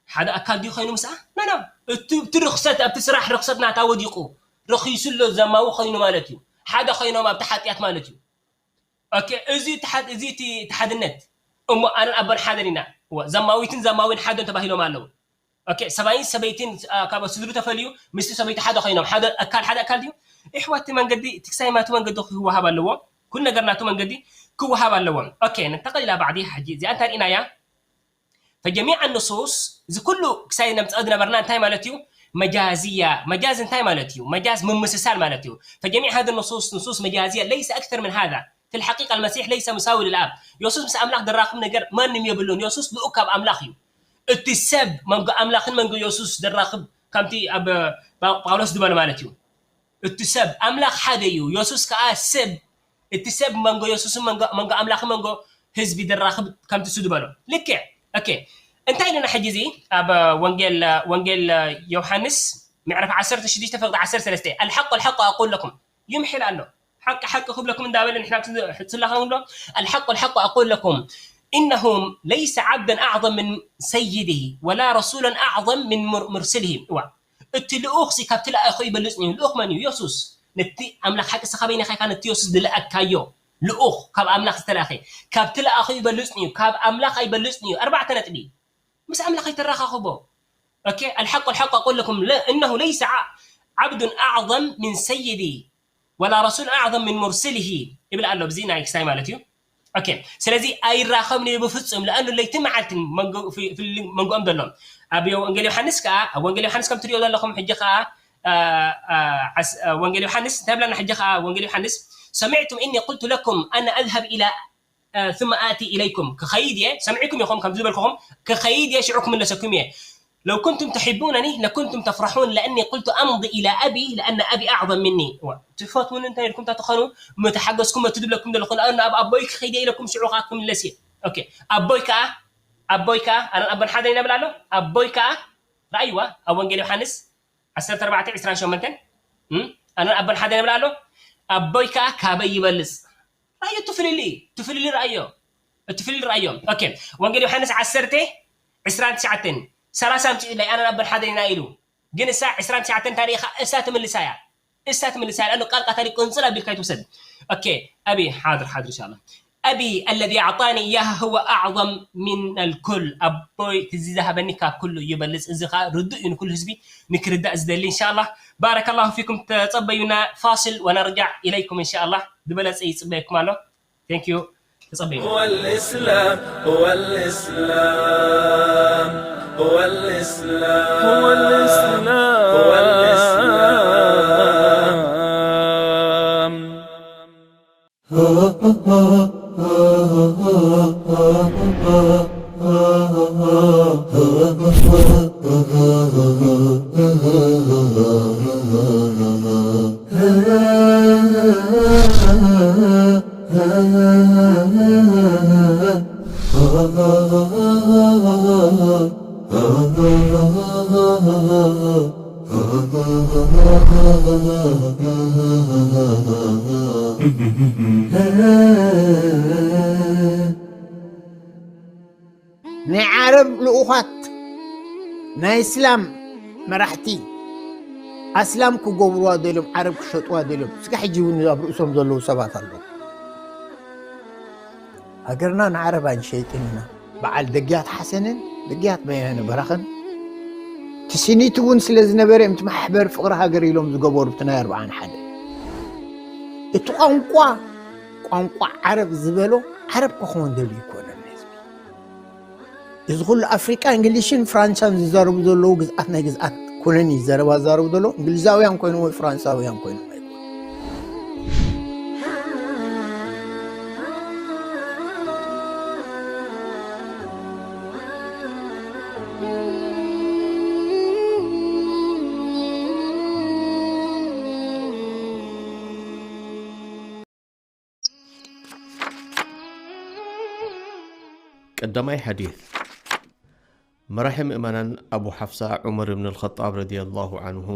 ሓደ ኣካል ድዩ ኮይኑ ምስኣ? ኖ፣ ኖ። እቲ፣ እቲ ርኽሰት፣ ኣብቲ ስራሕ ርኽሰት ናታ ወዲቑ። ረኺሱ ኣሎ ዘማዊ ኮይኑ ማለት እዩ። ሓደ ኮይኖም ኣብቲ ሓጢኣት ማለት እዩ። ኦኬ፣ እዚ እቲ ሓድ-፣ እዚ እቲ፣ እቲ ሓድነት። እሞ ኣነን ኣቦን ሓደን ኢና። እወ፣ ዘማዊትን ዘማዊን ሓደን ተባሂሎም ኣለዉ። ኦኬ፣ ሰብኣይን ሰበይትን፣ አ፣ ካብ ስድሩ ተፈልዩ፣ ምስቲ ሰበይቲ ሓደ ኮይኖም፣ ሓደ ኣካል፣ ሓደ ኣካል ድዩ? ኣሕዋት፣ እቲ መንገዲ፣ እቲ ክሳይ ናቱ መንገዲ ክወሃብ ኣለዎ። ኩሉ ነገር ናቱ መንገዲ ክወሃብ ኣለዎ። ኦኬ፣ ነንተቐል ኢላ ባዕዲ፣ ሕጂ እዚኣ እንታይ ርኢናያ? فجميع النصوص፣ እዚ ኩሉ ክሳይ ነምጽኦ ዝነበርና እንታይ ማለት እዩ? መጃዝያ። መጃዝ እንታይ ማለት እዩ? መጃዝ ምምስሳል ማለት እዩ። فجميع هذه النصوص نصوص مجازية، ليس أكثر من هذا. في الحقيقة المسيح ليس مساوي للآب. የሱስ ምስ ኣምላኽ ዘራኽብ ነገር ማንም የብሉን። የሱስ ልኡኽ ካብ ኣምላኽ እዩ። እቲ ሰብ መንጎ ኣምላኽን መንጎ የሱስ ዘራኽብ፣ ከምቲ ኣብ ጳ-፣ ጳውሎስ ዝበሎ ማለት እዩ። እቲ ሰብ፣ ኣምላኽ ሓደ እዩ። የሱስ ከኣ ሰብ፣ እቲ ሰብ መንጎ የሱስን መንጎ፣ መንጎ ኣምላኽን መንጎ ህዝቢ ዘራኽብ፣ ከምቲ እሱ ዝበሎ። ልክዕ። ኦኬ። እንታይ ኢሉና ሕጂ እዚ ኣብ ወንጌል፣ ወንጌል ዮሃንስ ምዕራፍ ዓሰርተ ሽዱሽተ ፍቕዲ ዓሰርተ ሰለስተ፣ الحق الحق أقول لكم። ይምሕል ኣሎ። ሓቂ ሓቂ ክብለኩም እንዳበለ ንሕና ትዝ-፣ ትላኸሙ ኣሎ። الحق الحق أقول لكم إنه ليس عبدا أعظم من سيده ولا رسولا أعظم من مر-، مرسله። እዋ፣ እቲ ልኡኽ ሲ ካብቲ ለኣኹ ይበልጽ እዩ። ልኡኽ መን እዩ? የሱስ። ነቲ ኣምላኽ ሓቂ ሲ ካበይ ነኻይካ ነቲ የሱስ ዝለኣካዮ ልኡኽ ካብ ኣምላኽ ዝተላኸ ካብቲ ለኣኹ ይበልጽ እዩ። ካብ ኣምላኽ ኣይበልጽ እዩ። ኣርባዕተ ነጥቢ። ምስ ኣምላኽ ኣይተራኻኽቦ። ኦኬ፣ الحق الحق أقول لكم ل-، إنه ليس ع-، عبد أعظم من سيدي ولا رسول أعظم من مرسله ይብል ኣሎ። ብዚ ናይ ክሳይ ማለት እዩ። ኦኬ፣ ስለዚ ኣይራኸብን እዩ ብፍጹም። ለኣኑ ለይትን መዓልትን መንጎ-፣ ፍ-፣ ፍልልይ መንጎኦም ዘሎ። ኣብ ወንጌል ዮሃንስ ከኣ፣ ኣብ ወንጌል ዮሃንስ ከም ትሪኦ ዘለኹም ሕጂ ከኣ፣ አ፣ አ፣ ዓስ-፣ አ፣ ወንጌል ዮሃንስ እንታይ ብለና ሕጂ ከኣ? ወንጌል ዮሃንስ، سمعتم إني قلت لكم أنا أذهب إلى ثم آتي إليكم، ክኸይድ እየ፣ ሰሚዕኩም ኢኹም ከም ዝበልኩኹም፣ ክኸይድ እየ፣ ሽዑ ክምለሰኩም እየ። لو كنتم تحبونني لكنتم تفرحون لأني قلت أمضي إلى أبي لأن أبي أعظم مني። እዋ፣ ትፈትውኒ እንተ ኢልኩም ተትኾኑ፣ ምተሓገዝኩም፣ እቲ ዝብለኩም ዘለኹ፣ ንኣብ ኣቦይ ክኸይድ እየ ኢለኩም፣ ሽዑ ከኣ ክምለስ እየ። ኦኬ፣ ኣቦይ ከኣ፣ ኣቦይ ከኣ፣ ኣነን ኣቦን ሓደ ኢና ብላ ኣሎ። ኣቦይ ከኣ፣ ረኣይዋ፣ ኣብ ወንጌል ዮሃንስ ዓሰርተ ኣርባዕተ ዕስራን ሸሞንተን፣ እም፣ ኣነን ኣቦን ሓደ ኢና ብላ ኣሎ። ኣቦይ ከኣ ካበይ ይበልጽ። ረኣዮ፣ እቲ ፍልልይ፣ እቲ ፍልልይ ረኣዮ። እቲ ፍልልይ ረኣዮ። ኦኬ። ወንጌል ዮሃንስ ዓሰርተ ዕስራን ትሽዓተን፣ ሰላሳ ኣምጺኡለይ፣ ኣነን ኣቦን ሓደ ኢና ኢሉ። ግን እሳ ዕስራን ትሽዓተን እንታይ ርኢኻ? እሳ ትምልሳ እያ። እሳ ትምልሳ እያ። ለኣኑ ቃል ቃታሊ ቅንጽል ኣቢልካ ይትውሰድ። ኦኬ። ኣቢ፣ ሓድር፣ ሓድር፣ ኢንሻኣላህ። أبي الذي أعطاني إياها هو أعظم من الكل። ኣቦይ እዚ ዝሃበኒ ካብ ኩሉ ይበልጽ። እዚ ኸኣ ርዱእ እዩ ንኩሉ ህዝቢ ንክርዳእ ዝደሊ። ኢንሻኣላህ። بارك الله فيكم። ተጸበዩና። فاصل ونرجع إليكم إن شاء الله። ዝበለጸ ይጽበየኩም ኣሎ። Thank you። ተጸበዩ። هو الإسلام، هو الإسلام، هو الإسلام، هو الإسلام، هو الإسلام. ናይ ዓረብ ልኡኻት፣ ናይ እስላም መራሕቲ፣ ኣስላም ክገብርዋ ደልዮም፣ ዓረብ ክሸጥዋ ደልዮም። እስከ ሕጂ እውን ኣብ ርእሶም ዘለዉ ሰባት ኣለዉ። ሃገርና ንዓረብ ኣይንሸይጥን ኢና። በዓል ደግያት ሓሰንን ደግያት በየነ በራኸን ትስኒት እውን ስለ ዝነበረ እዮም፣ እቲ ማሕበር ፍቕሪ ሃገር ኢሎም ዝገበሩ፣ እቲ ናይ ኣርብዓን ሓደ። እቲ ቋንቋ፣ ቋንቋ ዓረብ ዝበሎ ዓረብ ክኸውን ደልዩ ይኮነን ህዝቢ። እዚ ኩሉ ኣፍሪቃ እንግሊሽን ፍራንሳን ዝዛረቡ ዘለዉ ግዝኣት ናይ ግዝኣት ኩነን እዩ ዘረባ ዝዛረቡ ዘለዉ። እንግሊዛውያን ኮይኖም ወይ ፍራንሳውያን ኮይኖም ኣይኮኑን። ቀዳማይ ሓዲት። መራሒ ምእመናን ኣቡ ሓፍሳ ዑመር እብን ኣልኸጣብ ረዲየላሁ ዓንሁ፣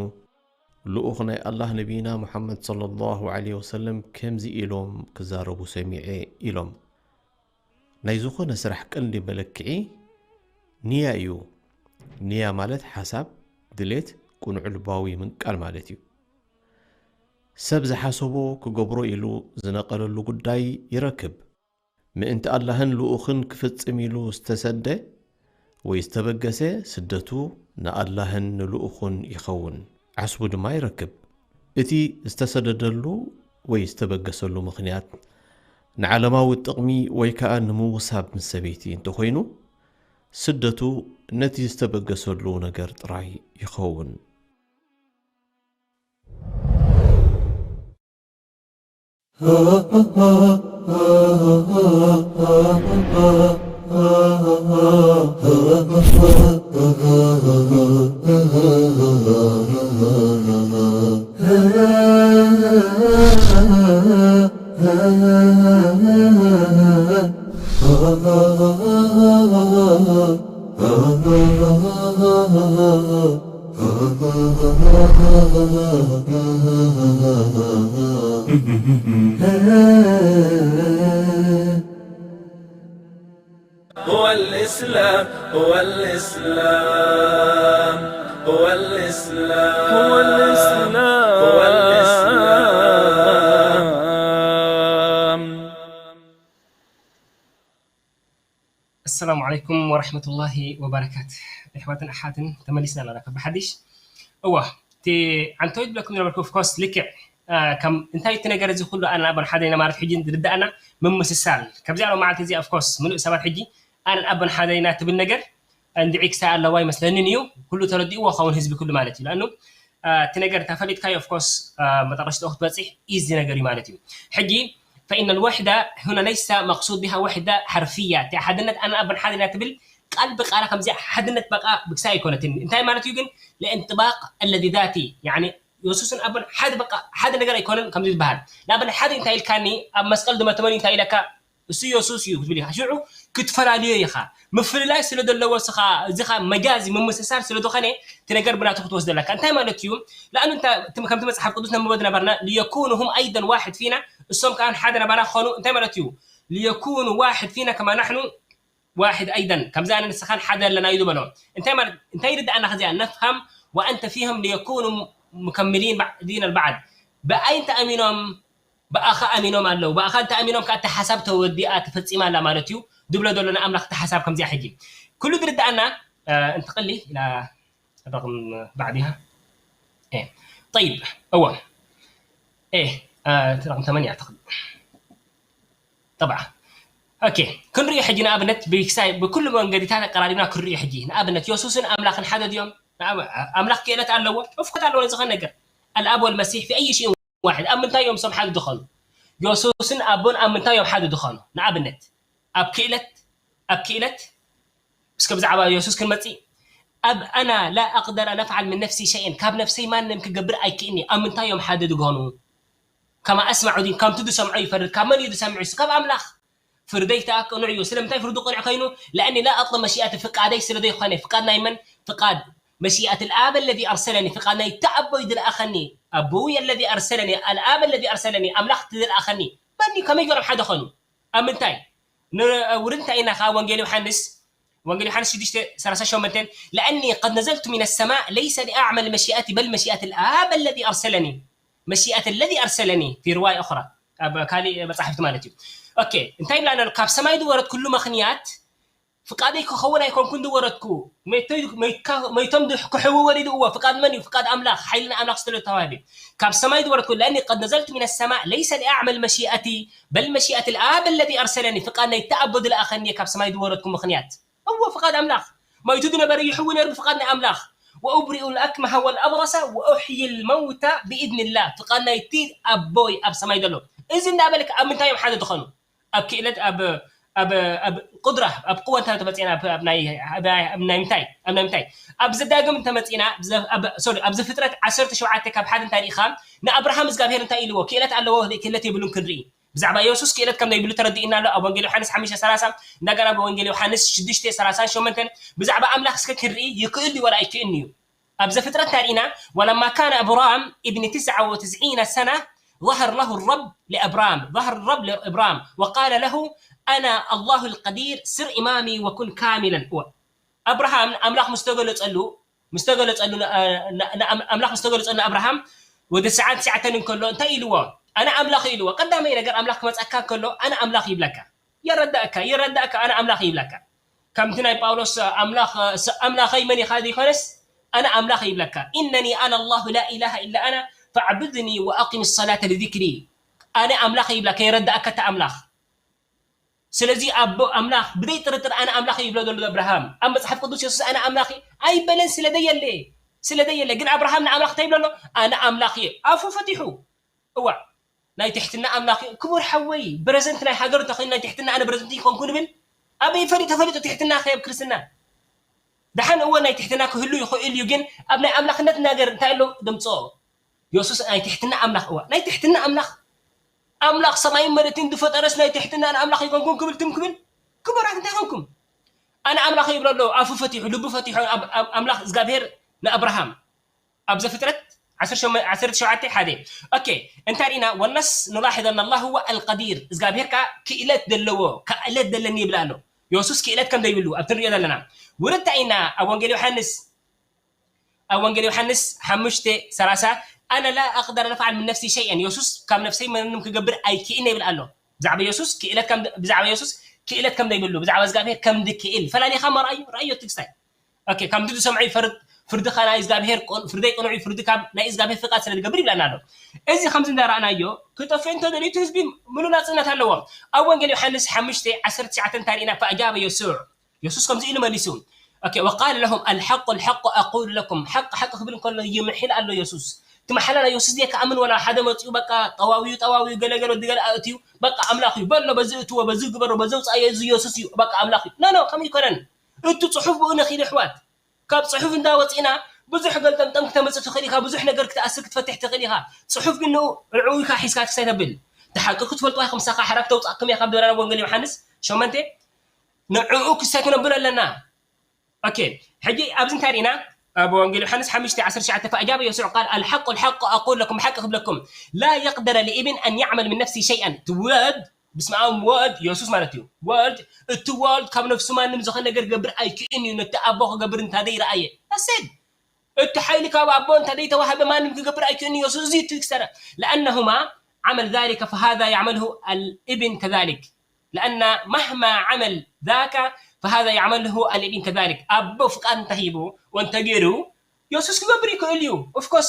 ልኡኽ ናይ ኣላህ ነቢይና ሙሓመድ ሰለላሁ ዓለይሂ ወሰለም ከምዚ ኢሎም ክዛረቡ ሰሚዐ ኢሎም። ናይ ዝኾነ ስራሕ ቀንዲ መለክዒ ንያ እዩ። ንያ ማለት ሓሳብ፣ ድሌት፣ ቅኑዕ ልባዊ ምንቃል ማለት እዩ። ሰብ ዝሓሰቦ ክገብሮ ኢሉ ዝነቐለሉ ጉዳይ ይረክብ። ምእንቲ ኣላህን ልኡኽን ክፍጽም ኢሉ ዝተሰደ ወይ ዝተበገሰ ስደቱ ንኣላህን ንልኡኹን ይኸውን፣ ዓስቡ ድማ ይረክብ። እቲ ዝተሰደደሉ ወይ ዝተበገሰሉ ምኽንያት ንዓለማዊ ጥቕሚ ወይ ከኣ ንምውሳብ ምስ ሰበይቲ እንተኾይኑ፣ ስደቱ ነቲ ዝተበገሰሉ ነገር ጥራይ ይኸውን። هو الإسلام، هو الإسلام، هو الإسلام، هو الإسلام، هو الإسلام. ኣሰላሙ ዓለይኩም ወራሕመቱላሂ ወበረካት። ኣሕዋትን ኣሓትን ተመሊስና ኣለና ካብ ብሓድሽ። እዋ እቲ ዓንተወይ ዝብለኩም ዝነበርኩ ኦፍኮርስ ልክዕ ከም እንታይ እቲ ነገር እዚ ኩሉ ኣነ ኣቦን ሓደ ኢና ማለት ሕጂ ዝርዳእና ምምስሳል ካብዚ ኣብ መዓልቲ እዚ ኦፍኮርስ ምሉእ ሰባት ሕጂ ኣነን ኣቦን ሓደ ኢና ትብል ነገር እንድዒ ክሳይ ኣለዋ ይመስለንን እዩ። ኩሉ ተረዲእዎ ኸውን ህዝቢ ኩሉ ማለት እዩ። ለኣኑ እቲ ነገር ተፈሊጥካዮ ኦፍኮርስ መጠረሽትኡ ክትበፅሕ ኢዚ ነገር እዩ ማለት እዩ። ሕጂ فإن الوحدة هنا ليس مقصود بها وحدة حرفية። እቲ ሓድነት ኣነ ኣቦን ሓደ ኢና ትብል ቃል ብቃላ ከምዚ ሓድነት በቃ ብክሳይ ኣይኮነትን። እንታይ ማለት እዩ ግን ለእንጥባቅ الذي ذاتي يعني የሱስን ኣቦን ሓደ በቃ ሓደ ነገር ኣይኮነን ከምዚ ዝበሃል። ንኣብነት ሓደ እንታይ ኢልካኒ ኣብ መስቀል ዝመተመኒ እንታይ ኢለካ እሱ የሱስ እዩ ክትብል ኢኻ። ሽዑ ክትፈላልዮ ኢኻ። ምፍልላይ ስለ ዘለዎ ስኻ እዚኻ መጃዚ ምምስሳል ስለ ዝኾነ እቲ ነገር ብናቱ ክትወስዶ ኣለካ። እንታይ ማለት እዩ? ለኣኑ ከምቲ መጽሓፍ ቅዱስ ነንብቦ ዝነበርና ليكونوا هم أيضا واحد فينا እሶም ከኣ ሓደ ናባና ክኾኑ እንታይ ማለት እዩ? ليكونوا واحد فينا كما نحن واحد أيضا ከምዚ ኣነ ንስኻን ሓደ ኣለና እዩ ዝበሎ። እንታይ ማለት እንታይ ይርድኣና ከዚኣ نفهم وأنت فيهم ليكونوا مكملين بعضنا البعض ብኣይ እንተ ኣሚኖም ብኣኻ ኣሚኖም ኣለዉ። ብኣኻ እንተ ኣሚኖም ከኣ እታ ሓሳብ ተወዲኣ ተፈጺማ ኣላ ማለት እዩ። ድብሎ ዘሎ ንኣምላኽ እታ ሓሳብ ከምዚኣ ሕጂ ኩሉ ዝርድኣና እንትቕሊ ኢላ ረቕም ባዕዲሃ طيب እዎ رقم ثمانية أعتقد طبعا ኦኬ ክንሪኦ ሕጂ ንኣብነት ብክሳይ ብኩሉ መንገዲታት ኣቀራሪብና ክንሪኦ ሕጂ ንኣብነት የሱስን ኣምላኽን ሓደ ድዮም ኣምላኽ ክእለት ኣለዎ እፍኮት ኣለዎ ዝኾነ ነገር الاب والمسيح في أي شيء واحد ኣብ ምንታይ እዮም ሶም ሓደ ዝኾኑ የሱስን ኣቦን ኣብ ምንታይ እዮም ሓደ ዝኾኑ ንኣብነት ኣብ ክእለት ኣብ ክእለት እስከ ብዛዕባ የሱስ ክንመጽእ ኣብ ኣና ላ ኣቅደር ኣን ኣፍዓል ምን ነፍሲ ሸይን ካብ ነፍሰይ ማንም ክገብር ኣይክእኒ ኣብ ምንታይ እዮም ሓደ ዝኾኑ ከማ ኣስማዑ ዲን ከምቲ ዝሰምዖ ይፈርድ ካብ መን እዩ ዝሰምዕ እሱ ካብ ኣምላኽ ፍርደይ ተኣ ቅኑዕ እዩ ስለምንታይ ፍርዱ ቅኑዕ ኮይኑ ለኣኒ ላ ኣጥልብ መሽኣቲ ፍቃደይ ስለ ዘይኮነ ፍቃድ ናይ መን ፍቃድ መሽኣት ልኣብ ለዚ ኣርሰለኒ ፍቃድ ናይ ተኣቦይ ዝለኣኸኒ ኣቦይ ለዚ ኣርሰለኒ ኣልኣብ ለዚ ኣርሰለኒ ኣምላኽ ዝለኣኸኒ መን እዩ ከመይ ገሮም ሓደ ኾኑ ኣብ ምንታይ ንውርድ እንታይ ኢና ከዓ ወንጌል ዮሓንስ ወንጌል ዮሓንስ ሽዱሽተ ሰላሳ ሸሞንተ ለኣኒ ቀድ ነዘልቱ ሚን ሰማእ ለይሰ ሊኣዕመል መሽኣቲ በል መሽኣት ልኣብ ለዚ ኣርሰለኒ መሽኣት ለዚ ኣርሰለኒ ፊ ርዋይ ኡኽራ ኣብ ካሊእ መጻሕፍቲ ማለት እዩ ኦኬ እንታይ ይብላና ካብ ሰማይ ዝወረድኩሉ ምኽንያት ፍቃደይ ክኸውን ኣይኮንኩን ዝወረድኩ መይቶም ክሕውወር ኢሉ እዎ ፍቃድ መን እዩ ፍቃድ ኣምላኽ ሓይሊ ናይ ኣምላኽ ስለ ዝተዋህበ ካብ ሰማይ ዝወረድኩ ለእኒ ቀድ ነዘልቱ ሚን ሰማእ ለይሰ ሊኣዕመል መሽኣቲ በል መሽኣት ልኣብ ለዚ ኣርሰለኒ ፍቃድ ናይ ተኣቦ ዝለኣኸኒ ካብ ሰማይ ዝወረድኩ ምኽንያት እዎ ፍቓድ ኣምላኽ። ሞይቱ ዝነበረ ይሕዊ ነይሩ ብፍቓድ ናይ ኣምላኽ። وأبرئ الأكمه والأبرص وأحيي الموتى بإذن الله። ፍቓድ ናይቲ ኣቦይ ኣብ ሰማይ ዘሎ። እዚ እንዳበለ ኣብ ምንታይ እዮም ሓደ ዝኾኑ? ኣብ ክእለት፣ ኣብ ኣብ ኣብ ቁድራ፣ ኣብ ቅወ እንተ ተመጺና፣ ኣብ ኣብ ናይ ኣብ ናይ ኣብ ናይ ምንታይ ኣብ ናይ ምንታይ ኣብ ዘዳግም እንተ መጺና፣ ኣብ ዘ- ኣብ ሶሪ ኣብ ዘፍጥረት ዓሰርተ ሸውዓተ ካብ ሓደ እንታይ ርኢኻ? ንኣብርሃም እግዚኣብሔር እንታይ ኢልዎ? ክእለት ኣለዎ ክእለት የብሉን ክንርኢ። ብዛዕባ የሱስ ክእለት ከም ዘይብሉ ተረዲእና ኣሎ ኣብ ወንጌል ዮሃንስ ሓሙሽተ ሰላሳ፣ እንደገና ብወንጌል ዮሃንስ ሽዱሽተ ሰላሳ ሸሞንተ። ብዛዕባ ኣምላኽ እስከ ክንርኢ፣ ይክእል ድዩ ወላ ኣይክእልን እዩ? ኣብ ዘፍጥረት እንታይ ርኢና? ولما كان أبرام ابن تسع وتسعين سنة ظهر له الرب لأبرام ظهر الرب لأبرام وقال له أنا الله القدير سر إمامي وكن كاملا. እወ፣ ኣብርሃም ንኣምላኽ ምስ ተገለጸሉ ምስ ተገለጸሉ ን- ን- ን- ኣምላኽ ምስ ተገለጸሉ ንኣብርሃም ወዲ ትስዓን ትሽዓተን እንከሎ እንታይ ኢልዎ? ኣነ ኣምላኽ ኢልዎ። ቀዳማይ ነገር ኣምላኽ ክመጻካ እንከሎ ኣነ ኣምላኽ ይብለካ። የረዳእካ የረዳእካ ኣነ ኣምላኽ ይብለካ። ከምቲ ናይ ጳውሎስ ኣምላኽ ኣምላኸይ መን ኢኻ ዘይኮነስ ኣነ ኣምላኽ ይብለካ። إنني أنا الله لا إله إلا أنا فاعبدني وأقم الصلاة لذكري። ኣነ ኣምላኽ ይብለካ። የረዳእካ እቲ ኣምላኽ። ስለዚ ኣቦ ኣምላኽ ብደይ ጥርጥር ኣነ ኣምላኽ ይብሎ ዘሎ ኣብርሃም ኣብ መጽሓፍ ቅዱስ የሱስ ኣነ ኣምላኽ ኣይበለን ስለ ደየለ ስለ ደየለ። ግን ኣብርሃም ንኣምላኽ እንታይ ይብሎ ኣሎ? ኣነ ኣምላኽ እየ። ኣፉ ፈቲሑ። እዋ ናይ ትሕትና ኣምላኽ እዩ። ክቡር ሓወይ፣ ብረዘንት ናይ ሃገር እንተኾይኑ ናይ ትሕትና ኣነ ብረዘንት ይኮንኩ ንብል። ኣበይ ፈሊጡ ተፈሊጡ ትሕትና ከየብ ክርስትና? ደሓን እወ ናይ ትሕትና ክህሉ ይኽእል እዩ፣ ግን ኣብ ናይ ኣምላኽነት ነገር እንታይ ኣሎ ደምፅኦ? የሱስ ናይ ትሕትና ኣምላኽ እዋ ናይ ትሕትና ኣምላኽ ኣምላኽ ሰማይን መሬትን ዝፈጠረስ ናይ ትሕትና ንኣምላኽ ይኮንኩም ክብል ትም ክብል ክቡራት እንታይ ኮንኩም? ኣነ ኣምላኽ ይብሎ ኣሎ። ኣፉ ፈቲሑ ልቡ ፈቲሑ ኣብ- ኣብ- ኣምላኽ እግዚኣብሔር ንኣብርሃም ኣብ ዘፍጥረት ዓሰርተ ሸውዓተ ሓደ። ኦኬ እንታይ ርኢና? والنص نلاحظ أن الله هو القدير። እግዚኣብሔር ከዓ ክእለት ዘለዎ ክእለት ዘለኒ ይብል ኣሎ። የሱስ ክእለት ከም ዘይብሉ ኣብቲ ንሪኦ ዘለና ውርድ እንታይ ኢና ኣብ ወንጌል ዮሃንስ ኣብ ወንጌል ዮሃንስ ሓሙሽተ ሰላሳ ኣነ ላ ኣቅደር ነፍዓል ምን ነፍሲ ሸይአን የሱስ ካብ ነፍሰይ ምንም ክገብር ኣይክእን ይብል ኣሎ። ብዛዕባ የሱስ ክእለት ከም ብዛዕባ የሱስ ክእለት ከም ዘይብሉ ብዛዕባ እግዚኣብሔር ከም ዝክእል ፈላሊኻ መርኣዩ ረኣዮ ትግስታይ ኦኬ፣ ከምቲ ዝሰምዖ ይፈርድ፣ ፍርድኻ ናይ እግዚኣብሔር ቅን-፣ ፍርደይ ቅኑዕ እዩ፣ ፍርዲ ካብ ናይ እግዚኣብሔር ፍቃድ ስለ ዝገብር ይብለና ኣሎ። እዚ ከምዚ እንዳረኣናዮ ክጠፍእ እንተደልዩ እቲ ህዝቢ ምሉእ ናጽነት ኣለዎ። ኣብ ወንጌል ዮሃንስ ሓሙሽተ ዓሰርተ ትሽዓተ እንታይ ርኢና? ፈኣጃበ የሱዕ፣ የሱስ ከምዚ ኢሉ መሊሱ። ኦኬ፣ ወቃለ ለሁም ኣልሐቁ ኣልሐቁ ኣቁሉ ለኩም፣ ሓቂ ሓቂ ክብል እንከሎ ይምሕል ኣሎ የሱስ። እቲ መሓላ ናይ የሱስ ድየ ክኣምን ወላ ሓደ መጺኡ በቃ ጠዋውዩ ጠዋውዩ ገለ ገለ ወዲ ገለ ኣእትዩ በቃ ኣምላኽ እዩ በሎ በዚ እትዎ በዚ ግበሮ በዚ ውፃዮ እዚ የሱስ እዩ በቃ ኣምላኽ እዩ። ኖ ኖ ከምኡ ይኮነን። እቲ ፅሑፍ ብኡ ነኺዱ ኣሕዋት። ካብ ፅሑፍ እንዳወፂእና ብዙሕ ገልጠምጠም ክተምፅእ ትኽእል ኢኻ፣ ብዙሕ ነገር ክትኣስር ክትፈትሕ ትኽእል ኢኻ። ፅሑፍ ግን ንኡ ንዕኡ ኢኻ ሒዝካ ክሳይ ተብል። እቲ ሓቂ ክትፈልጥዋ ኢኹም፣ ምሳኻ ሓራ ክተውፃእኩም እያ ካብ ደብረ ወንጌል ዮሃንስ ሸሞንተ። ንዕኡ ክሳይ ክነብሎ ኣለና። ኦኬ፣ ሕጂ ኣብዚ እንታይ ርኢና? ኣብ ወንጌል ዮሃንስ ሓሙሽተ ዓሰርተ ትሽዓተ ፈኣጃበ የሱዕ ቃል ኣልሓቁ ኣልሓቁ ኣቁል ለኩም ሓቂ ክብለኩም ላ የቅደረ ልኢብን ኣን ያዕመል ምን ነፍሲ ሸይኣን ትውለድ ብስመ ኣብ ወልድ የሱስ ማለት እዩ። ወልድ እቲ ወልድ ካብ ነፍሱ ማንም ዝኾነ ነገር ክገብር ኣይክእን እዩ። ነቲ ኣቦ ክገብር እንታ ደይ ረኣየ ኣሰድ እቲ ሓይሊ ካብ ኣቦ እንታ ደይ ተዋህበ ማንም ክገብር ኣይክእን እዩ። የሱስ እዚ ትክሰረ ለኣነሁማ ዓመል ዛሊከ ፈሃዛ ያዕመልሁ ኣልእብን ከዛሊክ ለኣና ማህማ ዓመል ዛካ ፈሃዛ ያዕመልሁ ኣልእብን ከዛሊክ ኣቦ ፍቃድ እንተሂቡ ወንተገይሩ የሱስ ክገብር ይክእል እዩ። ኦፍኮርስ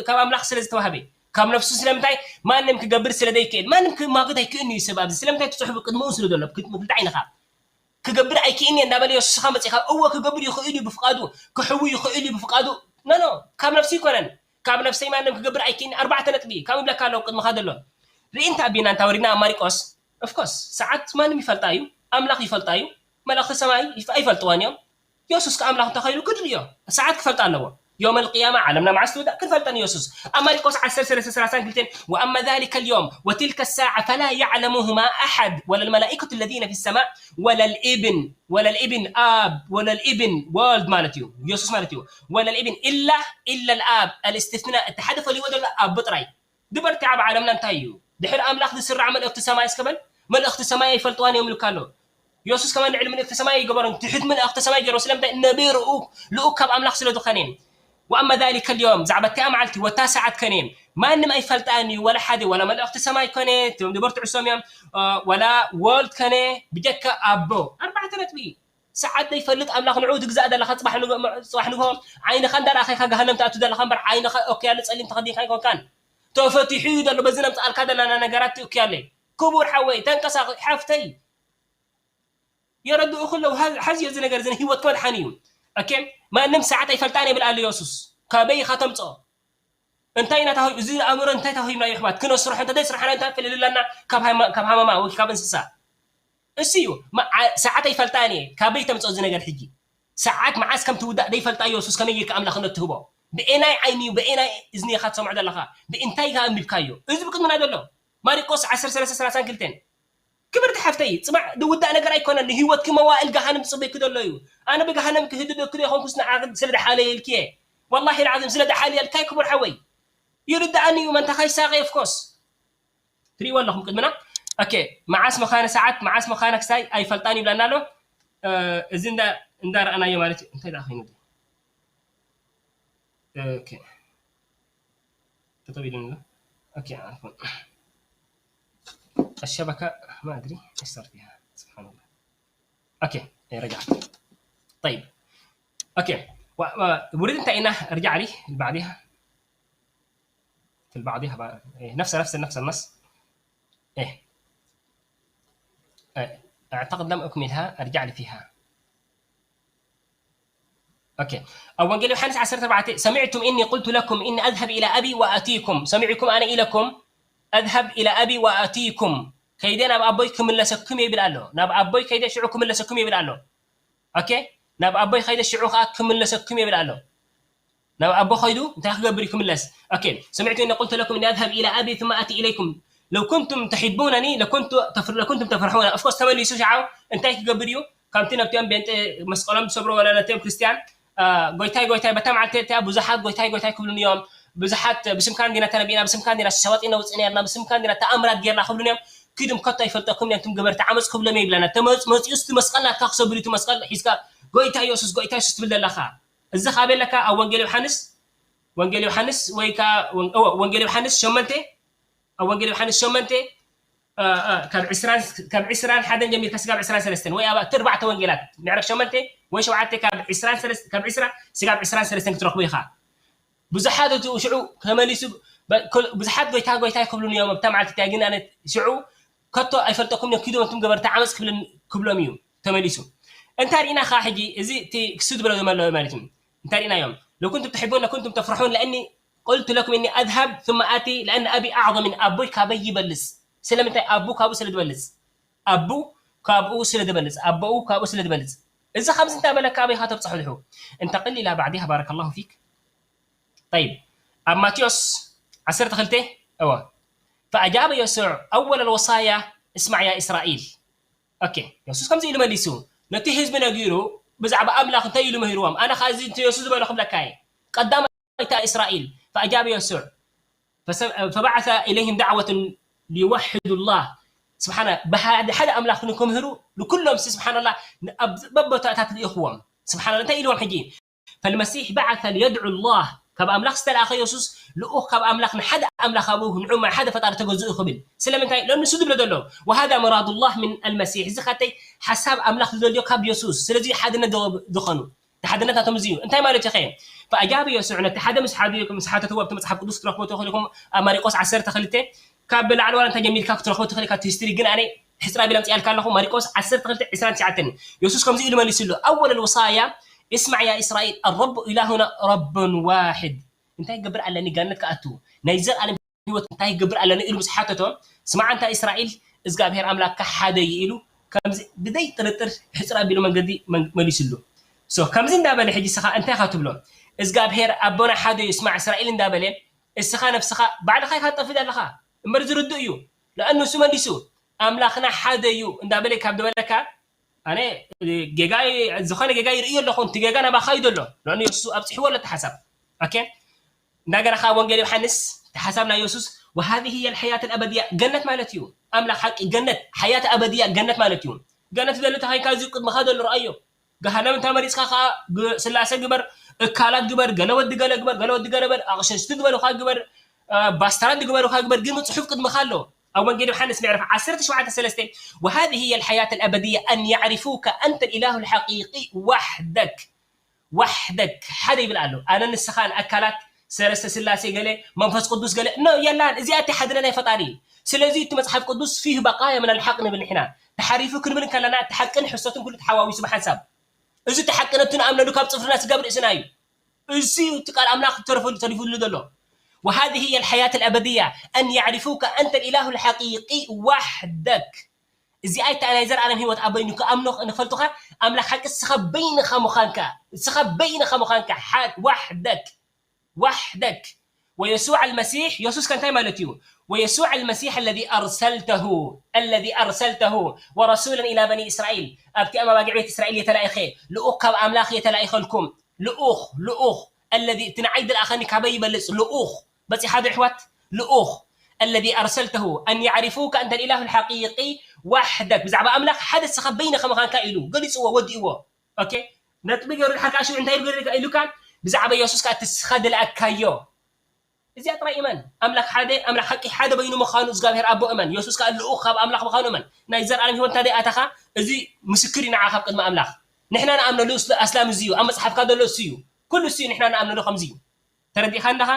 ካብ ኣምላኽ ስለ ዝተዋህበ ካብ ነፍሱ ስለምንታይ ማንም ክገብር ስለ ዘይክእል ማንም ክማግድ ኣይክእልን እዩ። ሰብ ኣብዚ ስለምንታይ ትፅሑፍ ቅድምኡ ስለ ዘሎ ክልተ ዓይንኻ ክገብር ኣይክእልን እየ እንዳበለ የሱስኻ መፂኻ እወ ክገብር ይኽእል እዩ ብፍቃዱ ክሕዊ ይኽእል እዩ ብፍቃዱ ኖ ኖ ካብ ነፍሱ ይኮነን ካብ ነፍሰይ ማንም ክገብር ኣይክእልን ኣርባዕተ ነጥቢ ካብ ይብለካ ኣለዉ ቅድምኻ ዘሎ ርኢ እንተ ኣቢና እንታ ወሪድና ኣብ ማሪቆስ ኦፍኮርስ ሰዓት ማንም ይፈልጣ እዩ ኣምላኽ ይፈልጣ እዩ መላእኽቲ ሰማይ ይፍ- ኣይፈልጥዋን እዮም የሱስ ከኣምላኽ እንተኸይኑ ክድልዮ ሰዓት ክፈልጥ ኣለዎ يوم القيامة ዓለምና መዓስ ትውዳእ ክንፈልጠን የሱስ ኣብ ማሪቆስ ዓሰርተ ሰለስተ ሰላሳ ክልተ وأما ذلك اليوم وتلك الساعة فلا يعلمهما أحد ولا الملائكة الذين في السماء ولا الابن ولا الابن ኣብ ولا الابن ወልድ ማለት እዩ የሱስ ማለት እዩ ولا الابن إلا إلا الآب الاستثناء እቲ ሓደ ፈልይዎ ዘሎ ኣቦ ጥራይ ድበርቲ ኣብ ዓለምና እንታይ እዩ? ድሕሪ ኣምላኽ ዝስራዕ መልእኽቲ ሰማይ እስከ በል። መልእኽቲ ሰማይ ኣይፈልጥዋን እዮም ኢሉካ ኣሎ። የሱስ ከማን ልዕሊ መልእኽቲ ሰማይ ኣይገበሮን። ትሕት መልእኽቲ ሰማይ ገይሮ ስለምንታይ? ነብይ ርኡክ ልኡክ ካብ ኣምላኽ ስለ ዝኾነ። ወኣማ ዛሊከ ልዮም ብዛዕባ እቲኣ መዓልቲ ወታ ሰዓት ከነ ማንም ኣይፈልጣን እዩ ወላ ሓደ ወላ መልእኽቲ ሰማይ ኮነ እቶም ዝበርትዑ ሰም እዮም ወላ ወልድ ከነ ብጀካ ኣቦ ኣርባዕተ ነጥቢ ሰዓት ዘይፈልጥ ኣምላኽ ንዑ ትግዛእ ዘለኻ ፅባሕ ንግሆ ዓይንኻ እንዳረኣኸ ኢኻ ገሃነም ትኣቱ ዘለኻ እምበር ዓይንኻ ኦክያለ ፀሊም ተኸዲንካ ኣይኮንካን ተፈቲሑ እዩ ዘሎ በዚ ነምፅኣልካ ዘለና ነገራት ትእክያለ ክቡር ሓወይ ተንቀሳቐ ሓፍተይ የረድኡ ክለው። ሐዚ እዚ ነገር እዚ ንህይወትካ መድሓኒ እዩ። ኦኬ፣ ማንም ሰዓት ኣይፈልጣን ይብል ኣሎ የሱስ። ካበይ ኢኻ ተምፅኦ? እንታይ ኢና ተዋሂብ-፣ እዚ ኣእምሮ እንታይ ተዋሂብና እዩ ኣሕዋት? ክነስርሖ እንተ ዘይስራሕና እንታይ ክልል ኣለና? ካብ ሃማ-፣ ካብ ሃመማ ወይ ካብ እንስሳ? እሱ እዩ። ማ-፣ ዓ-፣ ሰዓት ኣይፈልጣን እየ። ካበይ ተምፅኦ እዚ ነገር ሕጂ? ሰዓት መዓስ ከም ትውዳእ ዘይፈልጣ የሱስ ከመይ ጌርካ ኣምላኽነት ትህቦ? ብኤናይ ዓይኒ እዩ፣ ብኤናይ እዝኒ ኢኻ ትሰምዖ ዘለኻ? ብእንታይ ኢኻ ኣንቢብካዮ? እዚ ብቅድምና ዘሎ ማሪቆስ ዓሰርተ ሰለስተ ሰላሳን ክልተን። ክብርቲ ሓፍተይ፣ ጽባሕ ዝውዳእ ነገር ኣይኮነን። ንህይወትኪ መዋእል ገሃንም ዝጽበይኪ ዘሎ እዩ። ኣነ ብገሃንም ክህድደኪ ዶ ይኾንኩስ ንዓኺ ስለ ደሓለየልኪ እየ። ወላሂ ልዓዚም ስለ ደሓለየልካ እዩ ክቡር ሓወይ። ይርድኣኒ እዩ፣ መንታኻ ይሳቐ፣ of course። ትሪእዎ ኣለኹም ቅድምና። ኦኬ፣ መዓስ መኻነ ሰዓት፣ መዓስ መኻነ ክሳይ ኣይፈልጣን ይብለና ኣሎ። እ፣ እዚ እንዳ-፣ እንዳረኣናዮ ማለት እዩ። እንታይ ደኣ ኮይኑ? ኦኬ። ጠጠው ኢሉኒ ኣሎ። ኦኬ፣ ዓፍወን። الشبكة ما أدري إيش صار فيها. سبحان الله. أوكي، إيه، رجعت. طيب. أوكي. و-، و-، ورد أنت هنا، ارجع لي لبعدها. في البعضها بقى. إيه، نفس، نفس، نفس النص. إيه. إيه، أعتقد لم أكملها، ارجع لي فيها. ኦኬ። ኣብ ወንጌል ዮሃንስ ዓሰርተ ኣርባዕተ፣ "ሰሚዕቱም እኒ ቁልቱ ለኩም እኒ ኣዝሀብ ኢላ ኣቢ ወኣቲኩም፣ ሰሚዕኩም ኣነ ኢለኩም፣ ኣዝሀብ ኢላ ኣቢ ወኣቲኩም፣ ከይደ ናብ ኣቦይ ክምለሰኩም እየ" ይብል ኣሎ። "ናብ ኣቦይ ከይደ ሽዑ ክምለሰኩም እየ" ይብል ኣሎ። ኦኬ። "ናብ ኣቦይ ከይደ ሽዑ ከዓ ክምለሰኩም እየ" ይብል ኣሎ። ናብ ኣቦ ከይዱ እንታይ ክገብር እዩ ክምለስ? ኦኬ። "ሰሚዕቱም እኒ ቁልቱ ለኩም እኒ ኣዝሀብ ኢላ ኣቢ ثم ኣቲ ኢለይኩም ለው ኩንቱም ተሒቡነኒ ለኩንቱ ተፍር-፣ ለኩንቱም ተፍርሑን." Of course ተመሊሱ ሸዓው እንታይ ክገብር እዩ? ከምቲ ነብቲኦም ቤንጤ መስቀሎም ዝሰብሮ ወላ ነቲኦም ክርስትያን፣ አ፣ "ጎይታይ፣ ጎይታይ፣ በታ መዓልቲ እቲኣ ብዙሓት ጎይታይ፣ ጎይታይ ክብሉኒ እዮም። ብዙሓት ብስምካ እንዲና ተነቢእና፣ ብስምካ እንዲና ሸዋጢ ነውፅእ ነርና፣ ብስምካ እንዲና ተኣምራት ጌርና" ክብሉኒ እዮም። "ኪዱም ከቶ ኣይፈልጠኩም እዮም፣ እቱም ገበርቲ ዓመፅ" ክብሎም እዩ ይብለና። ተመፅ-፣ መፂኡስ እቲ መስቀል ናትካ ክሰብር እዩ፣ እቲ መስቀል ሒዝካ "ጎይታ የሱስ፣ ጎይታ የሱስ" ትብል ዘለኻ። እዚ ካበይ ኣለካ? ኣብ ወንጌል ዮሃንስ፣ ወንጌል ዮሃንስ ወይ ከኣ ወን-፣ እወ፣ ወንጌል ዮሃንስ ሸሞንተ፣ ኣብ ወንጌል ዮሃንስ ሸሞንተ፣ እ፣ እ፣ ካብ ዕስራን፣ ካብ ዕስራን ሓደን ጀሚርካ ስጋብ ዕስራን ሰለስተን፣ ወይ ኣብ ኣርባዕተ ወንጌላት፣ ምዕራፍ ሸሞንተ ወይ ሸውዓተ፣ ካብ ዕስራን ሰለስተ፣ ካብ ዕስራ ስጋብ ዕስራን ሰለስተን ክትረኽቦ ኢኻ። ብዙሓት እቲ ሽዑ ተመሊሱ፣ በ-፣ ክል-፣ ብዙሓት "ጎይታ፣ ጎይታ" ክብሉኒ እዮም ኣብታ መዓልቲ እቲኣ፣ ግን ኣነ ሽዑ "ከቶ ኣይፈልጠኩም እዮም፣ ኪዱ ኣንቱም ገበርቲ ዓመፅ" ክብልን-፣ ክብሎም እዩ ተመሊሱ። እንታይ ርኢና ኸዓ ሕጂ? እዚ እቲ ክሱ ዝብሎ ዘሎ ማለት እዩ። እንታይ ርኢናዮም? "ለው ኩንቱም ትሕቡን ለኩንቱም ተፍርሑን ለእኒ ቁልቱ ለኩም እኒ ኣዝሀብ ثم ኣቲ ለእኒ ኣቢ ኣዕظም ምን"፣ ኣቦይ ካበይ ይበልጽ። ስለምንታይ? ኣቡ ካብኡ ስለ ዝበልጽ። ኣቡ ካብኡ ስለ ዝበልጽ። ኣቦኡ ካብኡ ስለ ዝበልጽ። እዚ ከምዚ እንዳ በለካ ኣበይ ኢኻ ተብጽሖ ድሕሩ? እንተቅል ኢላ ባዕዲሃ ባረከላሁ ፊክ። ጠይብ፣ ኣብ ማቴዎስ ዓሰርተ ክልተ፣ እወ። ፈኣጃበ የሱዕ ኣወለ ልወሳያ እስማዕ ያ እስራኤል። ኦኬ፣ የሱስ ከምዚ ኢሉ መሊሱ። ነቲ ህዝቢ ነጊሩ፣ ብዛዕባ ኣምላኽ እንታይ ኢሉ ምሂርዎም? ኣነ ኸኣ እዚ እቲ የሱስ ዝበሎ ክብለካ እየ። ቀዳማይ እታ እስራኤል፣ ፈኣጃበ የሱዕ፣ ፈሰ-፣ ፈበዓሰ ኢለይህም ዳዕወትን ሊወሕዱ ላህ። ስብሓና፣ ብሓደ፣ ሓደ ኣምላኽ ንክምህሩ፣ ንኩሎም ሲ፣ ስብሓንላህ፣ ን-፣ ኣብ በቦታታት ልኢኽዎም። ስብሓንላህ፣ እንታይ ኢልዎም ሕጂ? ፈልመሲሕ በዓሰ ሊየድዑ ላህ፣ ካብ ኣምላኽ ዝተላእኸ የሱስ ልኡኽ ካብ ኣምላኽ ንሓደ ኣምላኽ ኣብኡ ንዑ ማይ ሓደ ፈጣሪ ተገዝኡ ክብል። ስለምንታይ? ለኣኑ ንሱ ዝብሎ ዘሎ፣ ወሃዛ ሙራዱ ላህ ምን ኣልመሲሕ፣ እዚ ኸተይ ሓሳብ ኣምላኽ ዝደልዮ ካብ የሱስ። ስለዚ ሓድነት ዶ-፣ ዝኾኑ፣ እቲ ሓድነት ናቶም እዚ እዩ። እንታይ ማለት እዩ ኸ? ፈኣጃበ የሱዕ፣ ነቲ ሓደ ምስ ሓደ ምስ ሓተትዎ ኣብቲ መጽሓፍ ቅዱስ ክትረኽቡ ትኽእሉ ኢኹም። ኣብ ማሪቆስ ዓሰርተ ክልተ ካብ ላዕለዋይ እንታይ ጀሚርካ ክትረኽቦ ትኽእል ኢኻ፣ እቲ ሂስትሪ ግን ኣነ ሕጽር ኣቢለ ኣምጺኣልካ ኣለኹ። ማሪቆስ ዓሰርተ ክልተ ዕስራን ትሽዓተን፣ የሱስ ከምዚ ኢሉ መሊሱሉ፣ ኣወል ልውሳያ እስማዕ ያ እስራኤል፣ ኣረቡ ኢላሁና ረቡን ዋሕድ። እንታይ ክገብር ኣለኒ ገነት ክኣቱ ናይ ዘልኣለም ህይወት እንታይ ክገብር ኣለኒ ኢሉ ምስ ሓተቶ፣ ስማዕ ኣንታ እስራኤል፣ እግዚኣብሔር ኣምላክካ ሓደ እዩ ኢሉ ከምዚ ብዘይ ጥርጥር ሕጽር ኣቢሉ መንገዲ መን-፣ መሊሱሉ። ሶ፣ ከምዚ እንዳበለ ሕጂ እስኻ እንታይ ኢኻ ትብሎ? እግዚኣብሔር ኣቦና ሓደ እዩ፣ ስማዕ እስራኤል እንዳበለ፣ እስኻ ነብስኻ ባዕልኻ ኢኻ ትጠፍእ ዘለኻ። እምበር ዝርድእ እዩ። ለኣኑ እሱ መሊሱ፣ ኣምላኽና ሓደ እዩ እንዳበለ ካብ ዝበለካ፣ ኣነ ጌጋ፣ ዝኾነ ጌጋ ይርእዮ ኣለኹ፣ እቲ ጌጋ ናባኻ እዩ ዘሎ። ለኣኑ የሱስ ኣብጺሕዎ ኣሎ እቲ ሓሳብ። ኦኬ? እንደገና ኸዓ ወንጌል ዮሃንስ፣ እቲ ሓሳብ ናይ የሱስ፣ "ወሃዚ ህየ ልሐያት ልኣበድያ"፣ ገነት ማለት እዩ። ኣምላኽ ሓቂ ገነት፣ ሐያት ኣበድያ ገነት ማለት እዩ። ገነት ዝደሊ ተኸይንካ እዚ ቅድመኻ ዘሎ ረኣዮ። ገሃነም እንተ መሪጽካ ኸዓ ግ-፣ ስላሴ ግበር፣ እካላት ግበር፣ ገለ ወዲ ገለ ግበር፣ ገለ ወዲ ገለ በል፣ ኣቕሸሽቲ ዝበሉኻ ግበር፣ እ፣ ባስተራት ዝግበሩኻ ግበር፣ ግን ጽሑፍ ቅድመኻ ኣሎ። ኣብ ወንጌል ዮሃንስ ምዕራፍ ዓሰርተ ሸውዓተ ሰለስተ፣ "ወሃዚ ህየ ልሐያት ልኣበድያ ኣን ያዕሪፉከ ኣንተ ልኢላሁ ልሓቂቂ ዋሕደክ፣ ዋሕደክ፣ ሓደ" ይብል ኣሎ። ኣነ ንስኻን ኣካላት ሰለስተ ስላሴ ገለ፣ መንፈስ ቅዱስ ገለ፣ ኖ፣ የላን። እዚኣ እቲ ሓድነት ናይ ፈጣሪ። ስለዚ እቲ መፅሓፍ ቅዱስ ፊህ በቃያ ምን ኣልሓቅ ንብል ንሕና። ተሓሪፉ ክንብል እንከለና እቲ ሓቅን ሕሰቱን ኩሉ ተሓዋዊሱ ብሓንሳብ። እዚ እቲ ሓቂ ነቲ ንኣምነሉ ካብ ፅፍርና ስጋብ ርእስና እዩ። እዚ እዩ እቲ ቃል ኣምላኽ ተረፈሉ ተሪፉሉ ዘሎ። وهذه هي الحياة الأبدية أن يعرفوك أنت الإله الحقيقي وحدك። እዚኣ እታ ናይ ዘርኣለም ህይወት ኣበይኑ ክኣምኖ ንፈልጡኻ ኣምላኽ ሓቂ እስኻ በይንኻ ምዃንካ እስኻ በይንኻ ምዃንካ ሓደ ዋሕደክ ዋሕደክ ወየሱዕ ኣልመሲሕ የሱስ ከ እንታይ ማለት እዩ? ويسوع المسيح الذي أرسلته الذي أرسلته ورسولا إلى بني إسرائيل ኣብቲ ኣማባጊዕ ቤት እስራኤል የተላኢኸ ልኡኽ ካብ ኣምላኽ የተላኢኸልኩም ልኡኽ ልኡኽ الذي እቲ ንዓይ ዝለኣኸኒ ካበይ ይበልፅ ልኡኽ በፂሓ ዶ ኣሕዋት ልኡኽ الذي أرسلته أن يعرفوك أنت الإله الحقيقي وحدك ብዛዕባ ኣምላኽ ሓደ ንስኻ በይንኻ ምዃንካ ኢሉ ገሊፅዎ ወዲእዎ okay ነጥቢ ገይሩ ድሓር ከዓ ሽዑ እንታይ ገይሩ ኢሉካ ብዛዕባ የሱስ ከዓ እቲ ንስኻ ዝለኣካዮ እዚኣ ጥራይ እመን ኣምላኽ ሓደ ኣምላኽ ሓቂ ሓደ በይኑ ምዃኑ እግዚኣብሔር ኣቦ እመን የሱስ ከዓ ልኡኽ ካብ ኣምላኽ ምዃኑ እመን ናይ ዘርኣለም ህይወት እንታይ ደይኣታኻ እዚ ምስክር እዩ ንዓ ካብ ቅድሚ ኣምላኽ ንሕና ንኣምነሉ ኣስላም እዚ እዩ ኣብ መፅሓፍካ ዘሎ እሱ እዩ ኩሉ እሱ እዩ ንሕና ንኣምነሉ ከምዚ እዩ ተረዲእካ እንዳኻ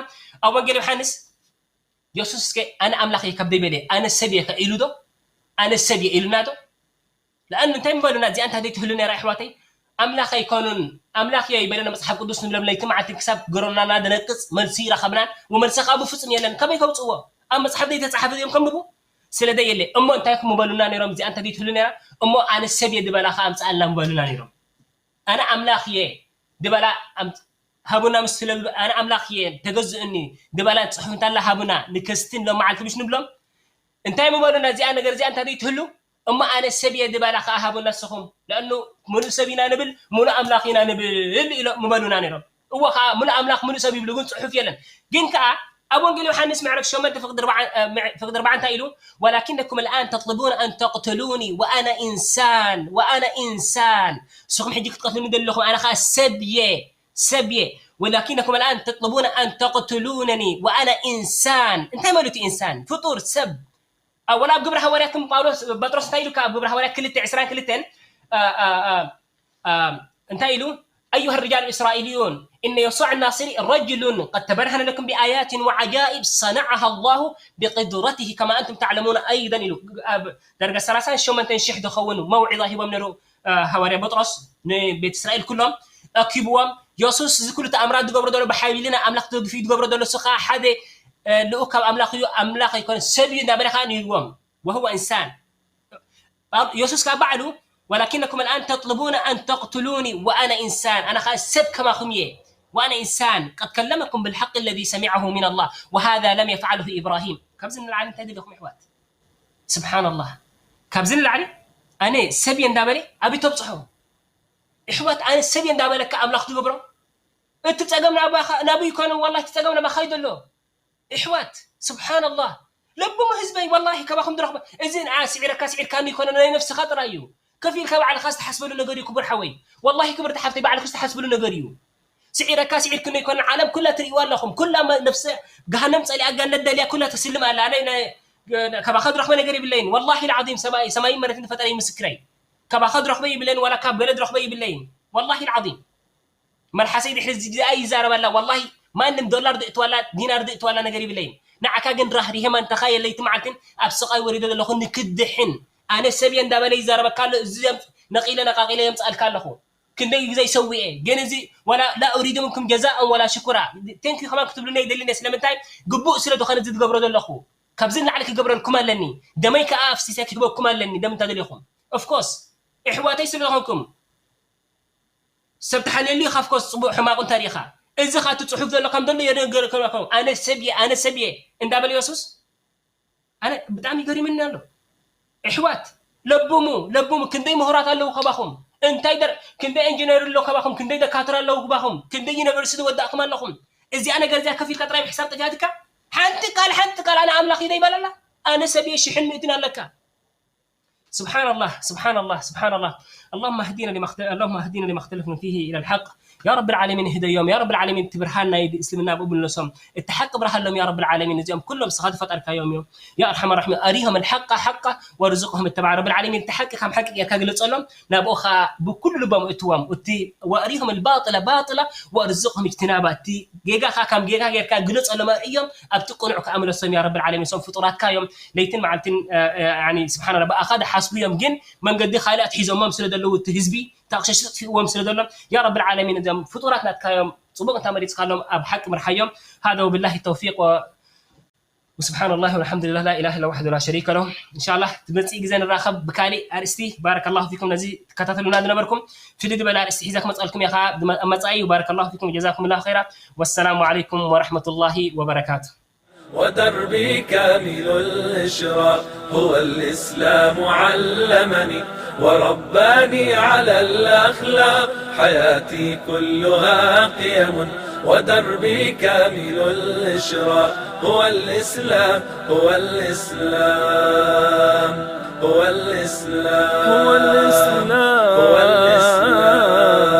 ኣብ ወንጌል ዮሃንስ የሱስ እስከ ኣነ ኣምላኽ እየ ካብ ደይበለ ኣነ ሰብ እየ ኢሉ ዶ ኣነ ሰብ እየ ኢሉና ዶ ለኣን እንታይ ምበሉና እዚኣ እንታይ ዘይትህሉ ነራ ኣሕዋተይ ኣምላኽ ኣይኮኑን ኣምላኽ እየ ይበለና መፅሓፍ ቅዱስ ንብሎም ለይቲ መዓልቲ ክሳብ ገሮናና ደነቅፅ መልሲ ይረኸብናን ወመልሲ ካብ ፍፁም የለን ከመይ ከውፅዎ ኣብ መፅሓፍ ዘይተፃሓፈ እዮም ከም ንቡ ስለ ደየለ እሞ እንታይ ምበሉና ነሮም እዚኣ እንታይ ዘይትህሉ ነራ እሞ ኣነ ሰብ እየ ዝበላ ከዓ ኣምፅኣልና ምበሉና ነሮም ኣነ ኣምላኽ እየ ዝበላ ሃቡና ምስ ትለሉ ኣነ ኣምላኽ እየ ተገዝእኒ ዝበላ ፅሑፍ እንታላ ሃቡና ንከስትን ሎም መዓልቲ ምሽ ንብሎም እንታይ ምበሉና እዚኣ ነገር እዚኣ እንታይ ዘይትህሉ እሞ ኣነ ሰብ እየ ዝበላ ከዓ ሃቡና ንስኹም ለእኑ ሙሉእ ሰብ ኢና ንብል ሙሉእ ኣምላኽ ኢና ንብል ኢሎም ምበሉና ነይሮም እዎ ከዓ ሙሉእ ኣምላኽ ሙሉእ ሰብ ይብሉ ግን ፅሑፍ የለን ግን ከዓ ኣብ ወንጌል ዮሃንስ ምዕራፍ ሸሞንተ ፍቕዲ ኣርባዕተ እንታይ ኢሉ ولكنكم الآن تطلبون أن تقتلوني وأنا إنسان وأنا إنسان ንስኹም ሕጂ ክትቀትሉኒ ዘለኹም ኣነ ከዓ ሰብ እየ ሰብ እየ ولكنكم الآن تطلبون أن تقتلونني وأنا إنسان እንታይ ማለት እዩ إنسان ፍጡር ሰብ ወላ ኣብ ግብረ ሃዋርያት ጳውሎስ ጴጥሮስ እንታይ ኢሉ ኣብ ግብረ ሃዋርያት ክልተ ዕስራን ክልተን እንታይ ኢሉ أيها الرجال الإسرائيليون إن يسوع الناصري رجل قد تبرهن لكم بآيات وعجائب صنعها الله بقدرته كما أنتم تعلمون أيضا ኢሉ ኣብ ዳርጋ ሰላሳን ሸሞንተን ሽሕ ዝኸውን መውዒዛ ሂቦም ነሩ ሃዋርያ ጴጥሮስ ንቤት እስራኤል ኩሎም ኣኪብዎም የሱስ እዚ ኩሉ ተኣምራት ዝገብሮ ዘሎ ብሓይሊ ናይ ኣምላኽ ተደግፊ ዝገብሮ ዘሎ እሱ ከዓ ሓደ ልኡክ ካብ ኣምላኽ እዩ ኣምላኽ ኣይኮነ ሰብ እዩ እናበለ ከዓ ንህልዎም وهو إنسان የሱስ ከዓ ባዕሉ ولكنكم الآن تطلبون أن تقتلوني وأنا إنسان ኣነ ከዓ ሰብ ከማኹም እየ وأنا إنسان قد كلمكم بالحق الذي سمعه من الله وهذا لم يفعله إبراهيم ካብዚ ንላዕሊ እንታይ ደሊኹም ኣሕዋት ስብሓንላህ ካብዚ ንላዕሊ ኣነ ሰብ እየ እንዳበለ ኣበይ ተብፅሖ ኣሕዋት ኣነ ሰብ እየ እንዳበለካ ኣምላኽ ትገብሮ እቲ ፀገም ናባኻ ናበይ ይኮነ ዋላ እቲ ፀገም ናባኻ እዩ ዘሎ ኣሕዋት ስብሓንላህ ለብሙ ህዝበይ ዋላሂ ካባኹም ዝረኽበ እዚ ንዓ ስዒረካ ስዒርካኒ ይኮነ ናይ ነፍስኻ ጥራይ እዩ ከፊልካ ባዕልኻ ዝተሓስበሉ ነገር እዩ ክቡር ሓወይ ዋላሂ ክብርቲ ሓፍተይ ባዕልኩ ዝተሓስብሉ ነገር እዩ ስዒረካ ስዒርክኒ ይኮነ ዓለም ኩላ ትርእይዋ ኣለኹም ኩላ ነፍሰ ገሃነም ፀሊኣ ገነት ደልያ ኩላ ተስልም ኣላ ኣነ ካባኻ ዝረኽበ ነገር የብለይን ወላሂ ልዓዚም ሰማይ ሰማይን መሬትን ዝፈጠረ ምስክረይ ካባኻ ዝረኽበ ይብለይን ዋላ ካብ ገለ ዝረኽበ ይብለይን ወላሂ ልዓዚም መልሓሰይ ድሕሪ እዚኣ ይዛረብ ኣላ ዋላሂ ማንም ዶላር ድእትዋላ ዲናር ድእትዋላ ነገር ይብለይን ንዓካ ግን ራህሪሄ ማንተኻ የለይቲ መዓልትን ኣብ ስቓይ ወሪደ ዘለኹ ንክድሕን ኣነ ሰብ እየ እንዳበለ ይዛረበካ ኣሎ እዚ ነቒለ ነቓቒለ የምፅኣልካ ኣለኹ ክንደይ ግዜ ይሰውኤ ግን እዚ ወላ ላ ኡሪዱ ምንኩም ጀዛእን ወላ ሽኩራ ቴንኪ ከማን ክትብሉና ይደሊነ ስለምንታይ ግቡእ ስለ ዝኾነ እዚ ዝገብሮ ዘለኹ ካብዚ ንላዕሊ ክገብረልኩም ኣለኒ ደመይ ከዓ ኣፍሲሰ ክህበኩም ኣለኒ ደም እንተደሊኹም ኦፍኮርስ እሕዋተይ ስለ ዝኾንኩም ሰብ ተሓልየሉ ኢኻ ኦፍኮርስ ፅቡቅ ሕማቁ እንተሪኢኻ እዚ ካቲ ፅሑፍ ዘሎ ከም ዘሎ የነገረኩም ኣነ ሰብ እየ ኣነ ሰብ እየ እንዳበለ የሱስ ኣነ ብጣዕሚ ገሪምኒ ኣሎ ኣሕዋት ለብሙ ለብሙ ክንደይ ምሁራት ኣለዉ ካባኹም እንታይ ደር ክንደይ ኢንጂነር ኣሎ ካባኹም ክንደይ ደካትር ኣለዉ ካባኹም ክንደይ ዩኒቨርሲቲ ወዳእኩም ኣለኹም እዚኣ ነገር እዚኣ ከፊልካ ጥራይ ብሕሳብ ጠፊኣትካ ሓንቲ ቃል ሓንቲ ቃል ኣነ ኣምላኽ ኢለ ይበል ኣላ ኣነ ሰብ እየ ሽሕን ምእትን ኣለካ ስብሓንላህ ስብሓንላህ ስብሓንላህ اللهم اهدنا لما اخت- اللهم اهدنا لما اختلفنا فيه الى الحق. يا رب العالمين اهديهم يا رب العالمين، እቲ ብርሃን ናይ እስልምና ብኡ ምለሶም፣ እቲ ሓቂ ብርሃሎም يا رب العالمين። እዚኦም ኩሎም ንስኻ ዝፈጠርካዮም እዮም። يا ارحم الراحمين ارهم الحق حقه وارزقهم اتباعه. رب العالمين እቲ ሓቂ ከም ሓቂ ጌርካ ግለጸሎም፣ ናብኡ ኸኣ ብኩሉ ልቦም እእትዎም። እቲ وارهم الباطل باطلا وارزقهم اجتنابه። እቲ ጌጋ ኸኣ ከም ጌጋ ጌርካ ግለጸሎም፣ ኣርእዮም፣ ኣብቲ ቅኑዕ ከኣ ምለሶም يا رب العالمين። እሶም ፍጡራትካ እዮም፣ ለይትን መዓልትን ስብሓን ረቢ ብኣኻ ዝሓስቡ እዮም። ግን መንገዲ ካልእ ኣትሒዞሞም ስለ ዘለዉ እቲ ህዝቢ ታቕሸሽ ጥፊእዎም ስለ ዘሎ يا رب العالمين እዞም ፍጡራት ናትካ እዮም። ጽቡቕ እንታ መሪጽካሎም ኣብ ሓቂ ምርሓዮም። هذا وبالله التوفيق و وسبحان الله والحمد لله لا إله إلا وحده لا شريك له. إن شاء الله ትመጽእ ግዜ ንራኸብ ብካሊእ ኣርእስቲ። بارك الله فيكم ነዚ ትከታተሉና ዝነበርኩም ፍልይ ዝበለ ኣርእስቲ ሒዛ ክመጽኣልኩም እየ ኸዓ ኣብ መጻኢ። بارك الله فيكم وجزاكم الله خيرا. والسلام عليكم ورحمة الله وبركاته. ودربي كامل الإشراق هو الإسلام علمني ورباني على الأخلاق. حياتي كلها قيم ودربي كامل الإشراق هو الإسلام هو الإسلام هو الإسلام هو الإسلام هو الإسلام.